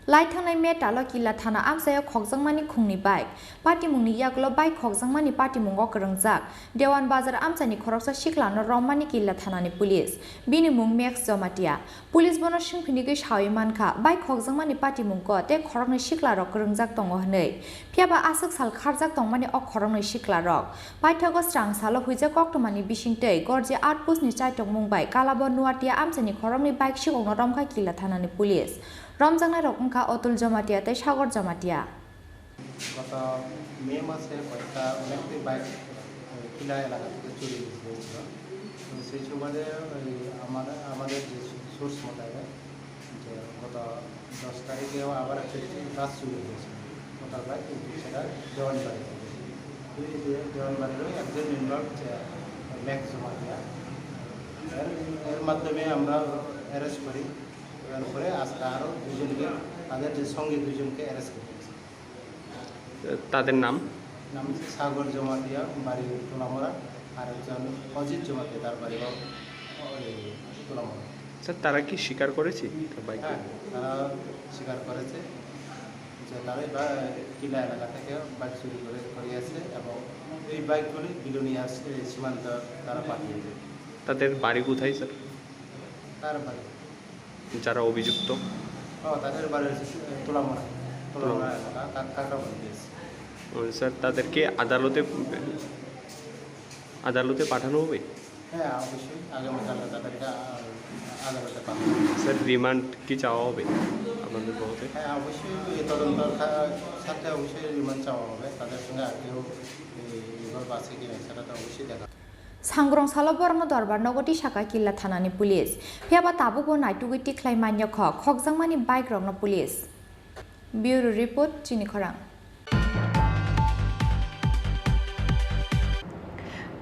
Lai thangnai May talo Killa thana amchaio khokjakmani khungni bike. Patimungni yagulo bike khokjakmani patimungo kwrwngjak Dewan Bazar amchaini khoroksa siklano romani Killa thanani police. Bini mung Max Jamatia. Police bono swngphinigwi sawi mankha, bike khokjakmani patimungo tei khoroknwi siklarok kwrwngjak tongo hwnwi. Phiyaba aswk sal kharjak tongmani o khoroknwi siklarok. Paithago srang salo huijak koktwmani bisingtwi Gorji Outpost ni chaitokmung bai Kalabon Nuatia amchaini khoroknwi bike sikokno romkha Killa thanani police. Romjaknairok wngkha Atul Jamatia tei Sagor Jamatia. গত মে মাসে কয়েকটা অনেকটাই বাইক, আহ, কিলা এলাকা থেকে চুরি হয়েছিল। তো সেই সুবাদে ওই আমার, আমাদের যে সোর্স মোতাবেক যে গত দশ তারিখেও আবার একটা রাত চুরি হয়েছিল। ওটার বাইক কিন্তু সেটা দেওয়ানবাড়ি থেকে। তো এই যে দেওয়ানবাড়ির ওই একজন ইনভলভ যে ম্যাক্স জমাতিয়া, এর, এর মাধ্যমে আমরা অ্যারেস্ট করি। এরপরে আজকে আরও দুজনকে, তাদের যে সঙ্গে দুজনকে অ্যারেস্ট করেছে। তাদের নাম? নাম হচ্ছে সাগর জমাতিয়া, বাড়ি তুলামরা, আর একজন অজিত জমাতিয়া, তার বাড়ি ওই তুলামরা। স্যার, তারা কি স্বীকার করেছে তার বাইক? হ্যাঁ, তারা স্বীকার করেছে যে তারাই বা-, কিলা এলাকা থেকে বাইক চুরি করে, করে আসছে এবং এই বাইকগুলি বিলোনিয়া সীমান্ত তারা পাঠিয়ে দেয়। তাদের বাড়ি কোথায়, স্যার? তার বাড়ি। যারা অভিযুক্ত? ও, তাদের বাড়ি হচ্ছে তুলামরা, তুলামরা তুলামরা। এলাকা, কা-, কাকড়াবন্দি আছে। ও, স্যার, তাদেরকে আদালতে, আদালতে পাঠানো হবে? হ্যাঁ, অবশ্যই। আগামীকাল তাদেরকে, আ-, আদালতে পাঠানো হবে। স্যার, রিমান্ড কি চাওয়া হবে আপনাদের পক্ষ থেকে? হ্যাঁ, অবশ্যই। এই তদন্তর খা-, সাথে অবশ্যই রিমান্ড চাওয়া হবে। তাদের সঙ্গে আর কেউ এই ইনভলভ আছে কিনা, সেটা তো অবশ্যই দেখা। Sangrong salo borokno dorbar nogo tisakha Killa thanani police. Phiyaba tabukbo naitugwi tikhlai manya kho khokjakmani bike rokno police. Bureau Report, Chini Khorang.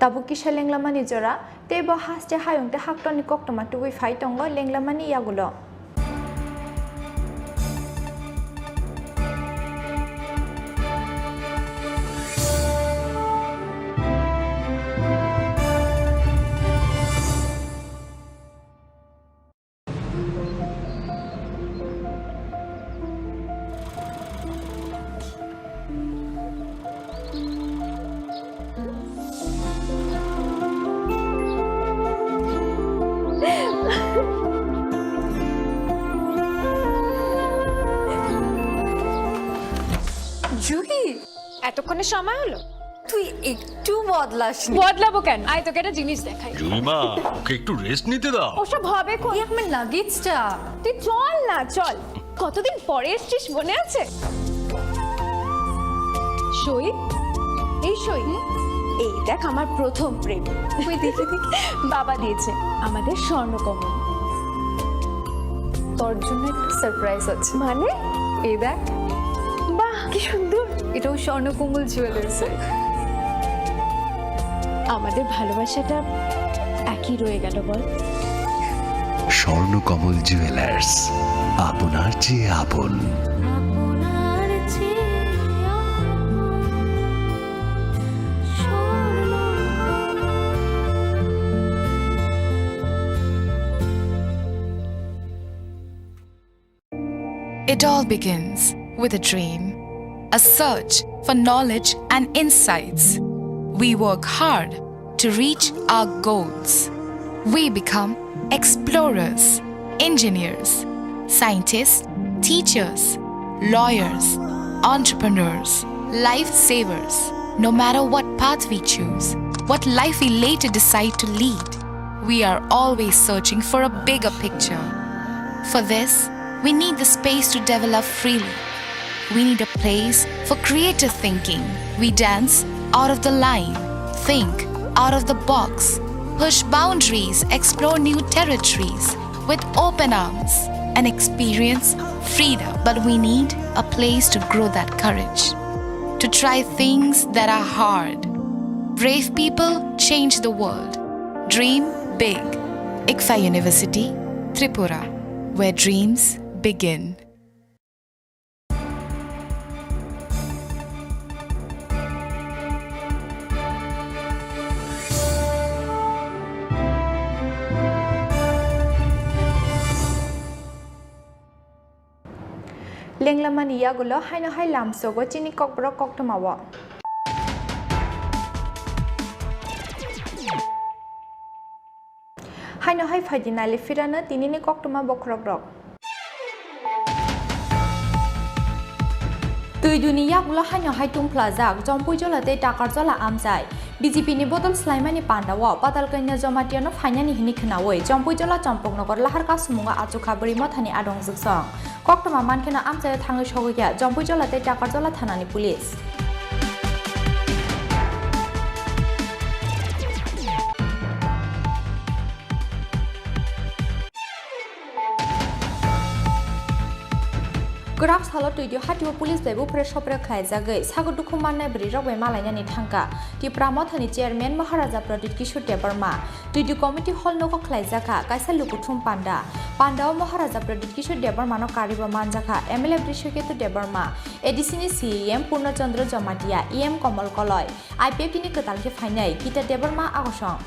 Tabuk kisa lenglamani jora, tei bo haste hayung tei haktorni koktwma tubui phai tongo lenglamani yagulo. Juhi, এতক্ষণে সময় হলো? তুই একটু বদলাসনি। বদলাবো কেন? আয়, তোকে একটা জিনিস দেখাই। জুইমা, ওকে একটু রেস্ট নিতে দাও। ওসব হবে কোন? এই আমার লাগেজটা। তুই চল না, চল। কতদিন পরে এসছিস, মনে আছে? সই, এই সই। এই দেখ, আমার প্রথম প্রেম। ওই দেখি, দেখি। বাবা দিয়েছে আমাদের স্বর্ণকমল। তোর জন্য একটা সারপ্রাইজ আছে। মানে? এই দেখ। বাহ, কি সুন্দর। এটাও স্বর্ণকমল জুয়েলার্সের। আমাদের ভালোবাসাটা একই রয়ে গেল, বল? স্বর্ণকমল জুয়েলার্স, আপনার চেয়ে আপন। It all begins with a dream, a search for knowledge and insights. We work hard to reach our goals. We become explorers, engineers, scientists, teachers, lawyers, entrepreneurs, lifesavers. No matter what path we choose, what life we later decide to lead, we are always searching for a bigger picture. For this, we need the space to develop freely. We need a place for creative thinking. We dance out of the line, think out of the box, push boundaries, explore new territories with open arms, and experience freedom. But we need a place to grow that courage, to try things that are hard. Brave people change the world. Dream big. ICFAI University, Tripura, where dreams begin. Lenglamani yagulo haino hai lamsogo chini kokborok koktwmao. Haino hai phaidi nailifirano tinini koktwma bokhorokrok. Twi duni yagulo haino hai tungphlajak Jompuijola tei Takarjola amchai. BJP ni bodol swlaimani pandao Patalkanya Jamatia no phainani hwnwi khwnawi Jompuijola Chompoknogor Lahar Kasumungo achukha bwrwi mothani adong jwksong. Koktwma mankheno amchaio thangwi sogwi kha Jompuijola tei Takarjola thanani police. Kwrak salo Twidio hatio police bai buphre sopre khlaijagwi sago dukhu mannai bwrwirok bai malainani thangkha. Tipra Mothani chairman Maharaja Pradyut Kishore Debbarma. Twidio committee hall nogo khlaijakha kaisa lukuthum panda. Pandao Maharaja Pradyut Kishore Debbarmano karibo manjakha MLA Brishaketu Debbarma, ADC ni CEM Purno Chandra Jamatia, EM Komol Koloi, IPFT ni kwtal khe phainai Gita Debbarma agosong.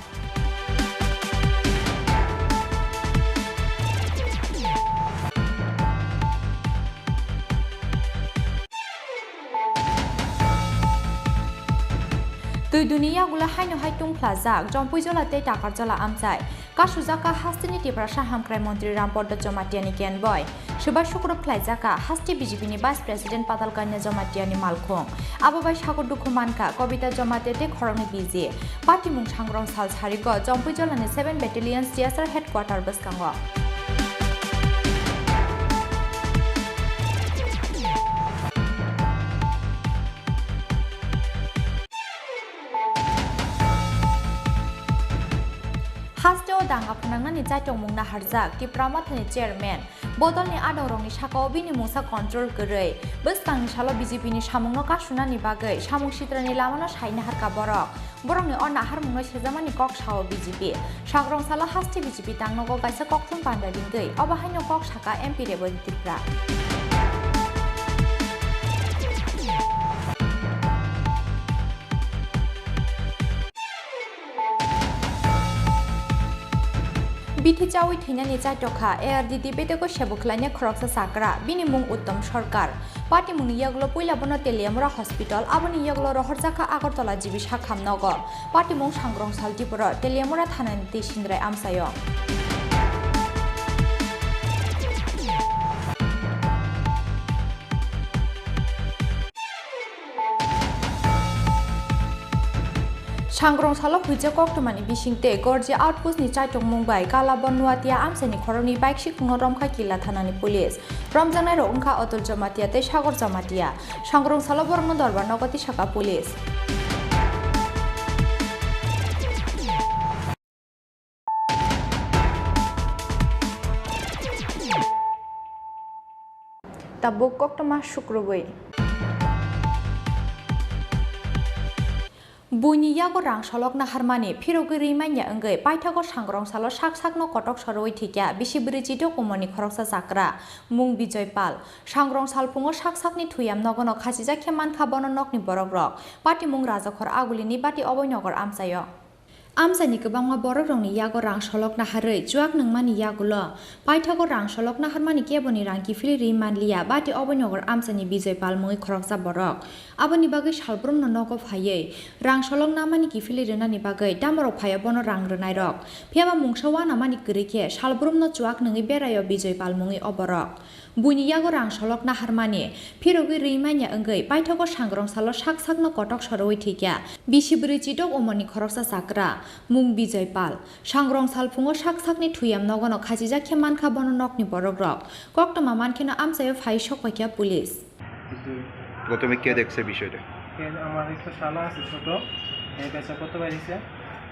Twi duni yagulo haino hai tungphlajak Jompuijola tei Takarjola amchai. Kasujak kha hasteni Tiprasa hamkrai montri Rampadda Jamatia ni Kenboi. Swbai sukrub khlaijak kha haste BJP ni Vice President Patalkanya Jamatia ni malkhung. Abo bai sago dukhu mankha Kobita Jamatia tei khoroknwi B J. Patimung sangrong sal sarigo Jompuijola ni seven Battalion C S R headquarter bwskango. Hasteo danga phwnangnani chaitokmung naharjak Tipra Mothani chairman. Bodolni adongrokni sakao bini mungsa control kwrwi. Bwskangni salo B J P ni samungno kasunani bagwi samung sitrani lamano sai naharkha borok. Borokni o naharmungno sejamani kok sao B J P. Sangrong salo haste B J P tangnogo kaisa kokthum panda ringwi. Obo haino kok saka M P Rebon Tripura. Bithi chaui thwinani chaitokha A R D D betego sebo khlainai khoroksa chakra, bini mung Uttom Sarkar. Patimungni yagulo puila bono Teliamura Hospital, aboni yagulo rohorjakha Agartala G B Sakham nogo. Patimung Sangrong Sal Tipuro, Teliamura thanani twi Sindrai amchaio. Sangrong salo huijak koktwmani bisingtwi Gorji outpost ni chaitokmung bai Kalabon Nuatia amchaini khoroknwi bike sikungno romkha Killa thanani police. Romjaknairok wngkha Atul Jamatia tei Sagor Jamatia. Sangrong salo borokno dorbar nogo tisaka police. Tabuk koktwma sukrubwi. Buini yago rang solokna harmani phirogwi rwi manya wngwi paithago Sangrong salo sak sakno kotok sorwi thwikya bisi bwrwi chidok umorni khoroksa chakra mung Bijoy Pal. Sangrong salphungo sak sakni thuyam nogono khachijak khe mankha bono nokni borokrok. Patimung Rajakhor Agulini Bati Oboinogar amchaio. Amchaini kwbangma borokrokni yago rang solok naharwi chuak nungmani yagulo paithago rang solok naharmani keboni rang kiphilwi rwi manliya Bati Oboinogar amchaini Bijoy Pal mungwi khoroksa borok. Aboni bagwi salbrumno nogo phaiwi rang solok namani kiphilwi rwnani bagwi damorok phaio bono rang rwnairok. Phiyaba mungsa uanamani kwrwi khe salbrumno chuak nungwi beraio Bijoy Pal mungwi o borok. Buini yago rang solok naharmani phirogwi rwi manya wngwi paithago Sangrong salo sak sakno kotok sorwi thwikya bisi bwrwi chidok umorni khoroksa chakra mung Bijoy Pal. Sangrong salphungo sak sakni thuyam nogono khachijak khe mankha bono nokni borokrok. Koktwma mankheno amchaio phai sokpaikha police. প্রথমে কে দেখছে বিষয়টা? কে, আমার একটা শালা আছে ছোট, এ পেশা করতে পারিছে,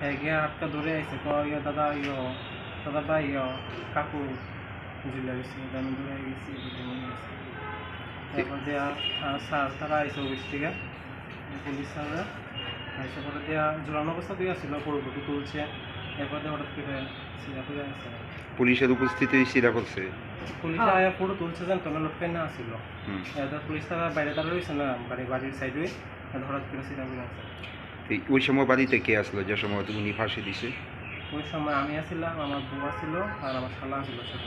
এ গিয়ে হাতটা ধরে আইছে, কয়, "ইয়ো দাদা, ইয়ো দাদা ভাই, ইয়ো কাকু ঝুলে গেছে, আমি ধরে গেছি, এদিকে নিয়ে গেছে।" তারপর যে আর, আর স্যার তারা আইছে অফিস থেকে, পুলিশ স্যাররা আইসে পরে দিয়া ঝুলানো অবস্থা দিয়ে আসছিল, পুরো ফটো তুলছে, এরপর দিয়ে হঠাৎ করে সিধা করে আসছে। পুলিশের উপস্থিতি সিধা করছে। পুলিশে আয়া ফটো তুলছে, যেন তোলা লটকাই না আসছিল। হুম। এ, তো পুলিশ তারা বাইরে তারা রয়েছে না, বাড়ি, বাড়ির সাইডে, আর হঠাৎ করে সিধা করে আসছে। এই, ওই সময় বাড়িতে কে আসলো যে সময় উনি ফাঁসি দিছে? ওই সময় আমি আসছিলাম, আমার বউ আসছিল, আর আমার শালা আসছিল ছোট।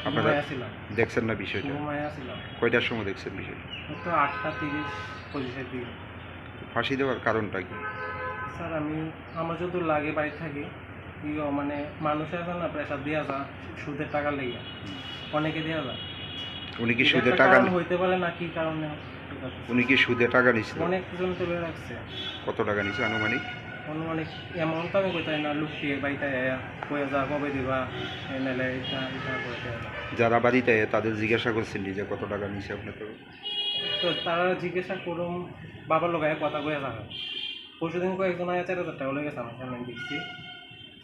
আপনারা ঘুমায় আসছিলাম। দেখছেন না বিষয়টা? ঘুমায় আসছিলাম। কয়টার সময় দেখছেন বিষয়টা? ওই তো আটটা তিরিশ, পঁচিশের দিকে। ফাঁসি দেওয়ার কারণটা কি? স্যার, আমি, আমার যত লাগে বাড়ি থাকি, ইয়ো, মানে, মানুষে আছে না, প্রেশার দিয়া যা, সুদের টাকা লইয়া। হুম। অনেকে দিয়া যায়। উনি কি এটা সুদে একটা টাকা কারণ নি-, হইতে পারে না, কি কারণে, ঠিক আছে। উনি কি সুদে টাকা নিছিল? অনেক জন তো লয়ে রাখছে। কত টাকা নিছে আনুমানিক? আনুমানিক অ্যামাউন্ট তো আমি কইতাই না, লুকিয়ে বাড়িতে আয়া, কইয়া যা, কবে দিবা, এ নাইলে এটা, এটা করে দেয়া যায়। যারা বাড়িতে আয়া, তাদের জিজ্ঞাসা করছেন নি যে কত টাকা নিছে আপনার থেকে? তো তারা জিজ্ঞাসা করুম, বাবার লগে কথা কইয়া থাকে। পরশুদিন কয়েকজন আয়া চার হাজার টাকা লয়ে গেছে আমার সামনে, আমি দেখছি।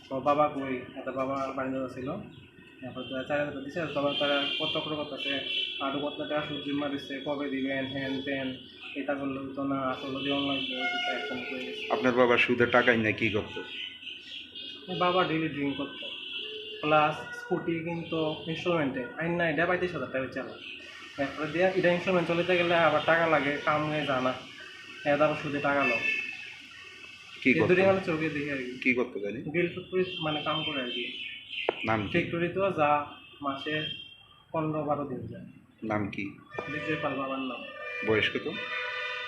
তো বাবা কই? এটা বাবা বাড়িতে ছিল। তারপর তো চার হাজার টাকা দিছে, তারপর তারা কত করে করতেছে, আরো কত টাকা সুদ জিম্মা দিচ্ছে, কবে দিবেন, হ্যান ত্যান, এটা করলে হতো না, আসলে যদি অনলাইন করে দিতে একদম করে দিচ্ছে। আপনার বাবা সুদে টাকা নিয়ে কি করতো? বাবা ডেইলি ড্রিঙ্ক করতো, প্লাস স্কুটি কিন্তু ইনস্টলমেন্টে আইন না, এটা পঁয়ত্রিশ হাজার টাকা চালা। এরপরে দিয়ে এটা ইনস্টলমেন্ট চলিতে গেলে আবার টাকা লাগে, কাম নিয়ে জানা, এটা আবার সুদে টাকা লো। কি এই করতো? দুটোই মানে চোখে দেখি আর কি। কি করতো জানি? গ্রিল ফ্যাক্টরি মানে কাম করে আর কি। নাম কি? ফ্যাক্টরি তো যা মাসে পনেরো বারো দিন যায়। নাম কি? বিজয় পাল বাবার নাম। বয়স কত?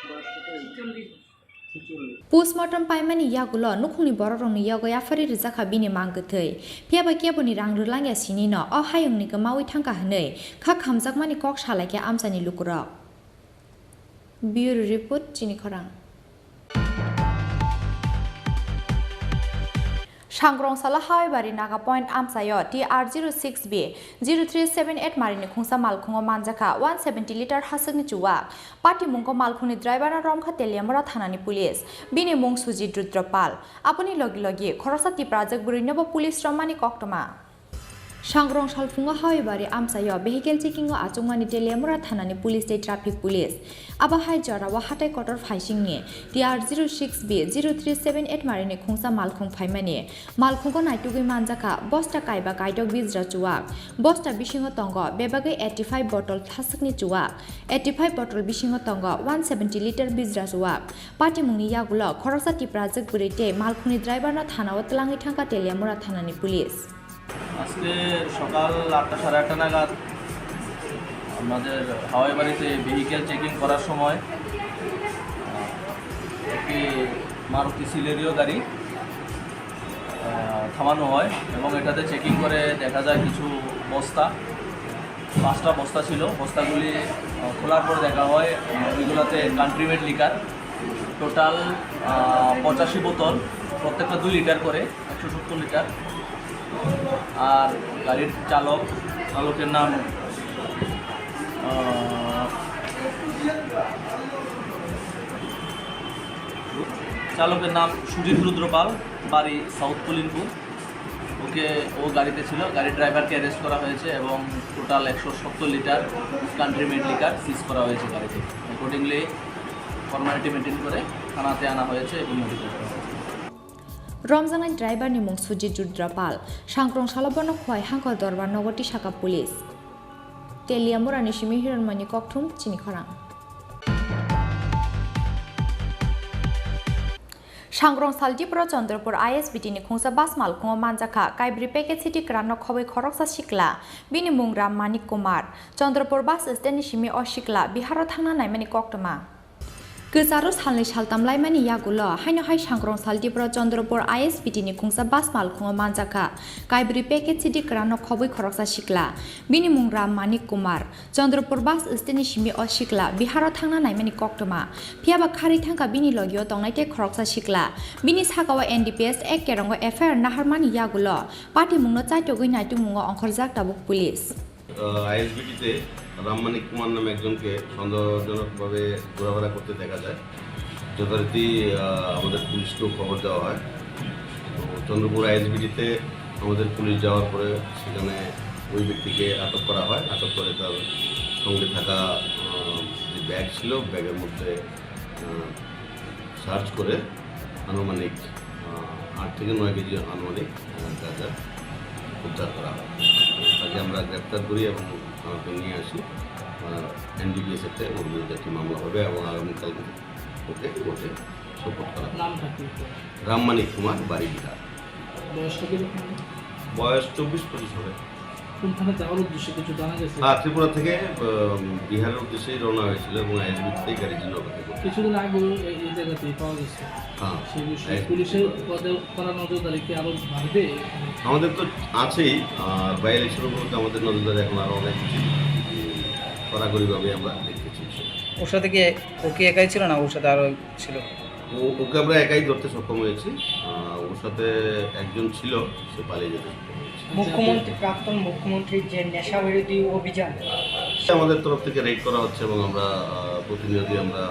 বয়স কত? ছেচল্লিশ। Postmortem paimani yagulo nukhungni borokrokni yago yapharwi rijak kha bini mang kwthwi. Phiyaba keboni rang rwlangya sinino o hayungni kwmaui thangkha hwnwi kha khamjakmani kok salaikha amchaini lukurok. Bureau Report, Chini Khorang. Sangrong salo Hawaibari Naga Point amchaio T R zero six B zero three seven eight marini khungsa malkhungo manjakha one seventy litre haswkni chuwak. Patimungo malkhungni driver no romkha Teliamura thanani police. Bini mung Sujit Rudra Pal. Aboni logi logi khoroksa Tiprajwk bwrwinobo police romani koktwma. Sangrong salphungo Hawaibari amchaio vehicle checking o achukmani Teliamura thanani police tei traffic police. Abo hai jorao hatai kotor phaisingni T R zero six B zero three seven eight marini khungsa malkhung phaimani. Malkhungo naitugwi manjakha bosta kaiba kaidok bijra chuwak. Bosta bisingo tongo bebagwi eighty five bottle thaswkni chuwak. Eighty five bottle bisingo tongo one seventy litre bijra chuwak. Patimungni yagulo khoroksa Tiprajwk bwrwi tei malkhungni driver no thanao twlangwi thangkha Teliamura thanani police. আজকে সকাল আটটা, সাড়ে আটটা নাগাদ আমাদের হাওয়াই বাড়িতে vehicle checking করার সময়, আহ, একটি মারুতি সিলেরিও গাড়ি, আহ, থামানো হয় এবং এটাতে চেকিং করে দেখা যায় কিছু বস্তা, পাঁচটা বস্তা ছিল। বস্তাগুলি, আহ, খোলার পর দেখা হয়, আহ, ওইগুলোতে কান্ট্রি মেড লিকার, টোটাল, আহ, পঁচাশি বোতল, প্রত্যেকটা দুই লিটার করে, একশো সত্তর লিটার। আর গাড়ির চালক, চালকের নাম, আহ, চালকের নাম সুজিত রুদ্র পাল, বাড়ি সাউথ কলিমপুর। ওকে, ও গাড়িতে ছিল, গাড়ির ড্রাইভারকে অ্যারেস্ট করা হয়েছে এবং টোটাল একশো সত্তর লিটার কান্ট্রি মেড লিকার সিজ করা হয়েছে গাড়িতে। অ্যাকর্ডিংলি ফর্মালিটি মেনটেন করে থানাতে আনা হয়েছে এবং নোটিশ দেওয়া হয়েছে। Romjaknai driver ni mung Sujit Rudra Pal, Sangrong salo bono Khowai Hangkor Dorbar nogo tisakha police. Teliamura ni simi Hiranmani Kokthum chini khorang. Sangrong sal Dipro Chandrapur I S B T ni khungsa bus malkhungo manjakha kaibri packet city kwran no khobwi khoroksa sikla, bini mung Ram Manik Kumar, Chandrapur bus stand ni simi o sikla Bihar o thangna naimani koktwma. Kwcharo salnwi saltam laimani yagulo haino hai Sangrong sal Dipro Chandrapur I S B T ni khungsa bus malkhungo manjakha kaibri packet city kwran no khobwi khoroksa sikla, bini mung Ram Manik Kumar. Chandrapur bus stand ni simi o sikla Bihar o thangna naimani koktwma. Phiyaba kharwi thangkha bini logio tongnai tei khoroksa sikla. Bini sakao N D P S ek kerongo F I R naharmani yagulo patimungno chaitogwi naitugmungo ongkhorjak tabuk police. আহ, আইএসবিটিতে রাম মানিক কুমার নামে একজনকে সন্দেহজনকভাবে ঘোরাফেরা করতে দেখা যায়। যথারীতি, আহ, আমাদের পুলিশকেও খবর দেওয়া হয়। তো চন্দ্রপুর আইএসবিটিতে আমাদের পুলিশ যাওয়ার পরে সেখানে ওই ব্যক্তিকে আটক করা হয়। আটক করে তার সঙ্গে থাকা, আহ, যে ব্যাগ ছিল, ব্যাগের মধ্যে, আহ, সার্চ করে আনুমানিক, আহ, আট থেকে নয় কেজি আনুমানিক, আহ, গাঁজা উদ্ধার করা হয়। তাকে আমরা গ্রেপ্তার করি এবং থানাতে নিয়ে আসি। আহ, এনডিপিএস একটা ওর বিরুদ্ধে একটি মামলা হবে এবং আগামীকাল ওকে কোর্টে সোপর্দ করা হবে। নামটা কি? রাম মানিক কুমার, বাড়ি বিহার। বয়স কত রকম? বয়স চব্বিশ পঁচিশ হবে। কোন থানা যাওয়ার উদ্দেশ্যে কিছু জানা গেছে? হ্যাঁ, ত্রিপুরা থেকে, আহ, বিহারের উদ্দেশ্যেই রওনা হয়েছিল এবং আইএসবি থেকেই গাড়ির জন্য অপেক্ষা করছিল। কিছুদিন আগেও এই, এই জায়গাতেই পাওয়া গেছে। হ্যাঁ, সেই বিষয়ে আইএসবি পুলিশের থেকে। পদে করা নজরদারি কি আরো বাড়বে? আমাদের তো আছেই, আর বাই ইলেকশন উপলক্ষে আমাদের নজরদারি এখন আরো অনেক বেশি, উম, কড়াকড়িভাবে আমরা দেখতেছি বিষয়টা। ওর সাথে কি, ও কি একাই ছিল না ওর সাথে আরো ছিল? ও, ওকে আমরা একাই ধরতে সক্ষম হয়েছি। আহ, ওর সাথে একজন ছিল, সে পালিয়ে যেতে সক্ষম হয়েছে। মুখ্যমন্ত্রী, প্রাক্তন মুখ্যমন্ত্রীর যে নেশা বিরোধী অভিযান, আমাদের তরফ থেকে রেড করা হচ্ছে এবং আমরা, আহ, প্রতিনিয়তই আমরা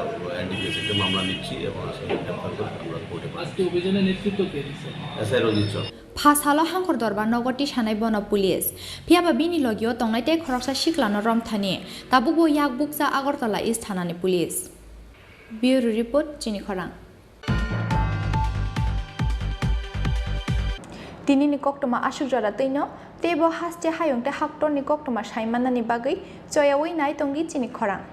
এনডিপিএস একটা মামলা নিচ্ছি এবং আসামি গ্রেপ্তার করে আমরা কোর্টে পাঠাচ্ছি। আজকে অভিযানের নেতৃত্ব কে দিচ্ছে? এসআই রঞ্জিত চন্দ্র। Phasalo Hangkor Dorbar nogo tisanai bono police. Phiyaba bini logio tongnai tei khoroksa siklano romthani. Tabukbo yak bukcha Agartala East thanani police. Bureau Report, chini khorang. Tinini koktwma aswk jora twino, teibo haste hayung tei haktorni koktwma saimannani bagwi choyaui nai tongdi chini khorang.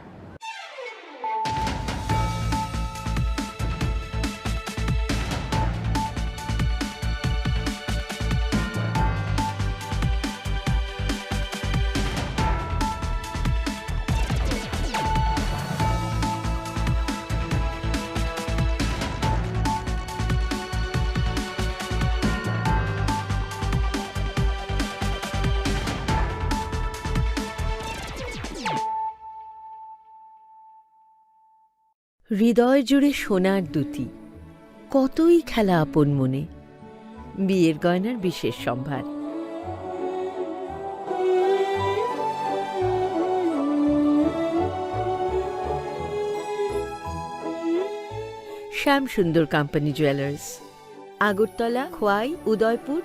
হৃদয় জুড়ে সোনার দুতি, কতই খেলা আপন মনে। বিয়ের গয়নার বিশেষ সম্ভার। শ্যাম সুন্দর কোম্পানি জুয়েলার্স, আগরতলা, খোয়াই, উদয়পুর,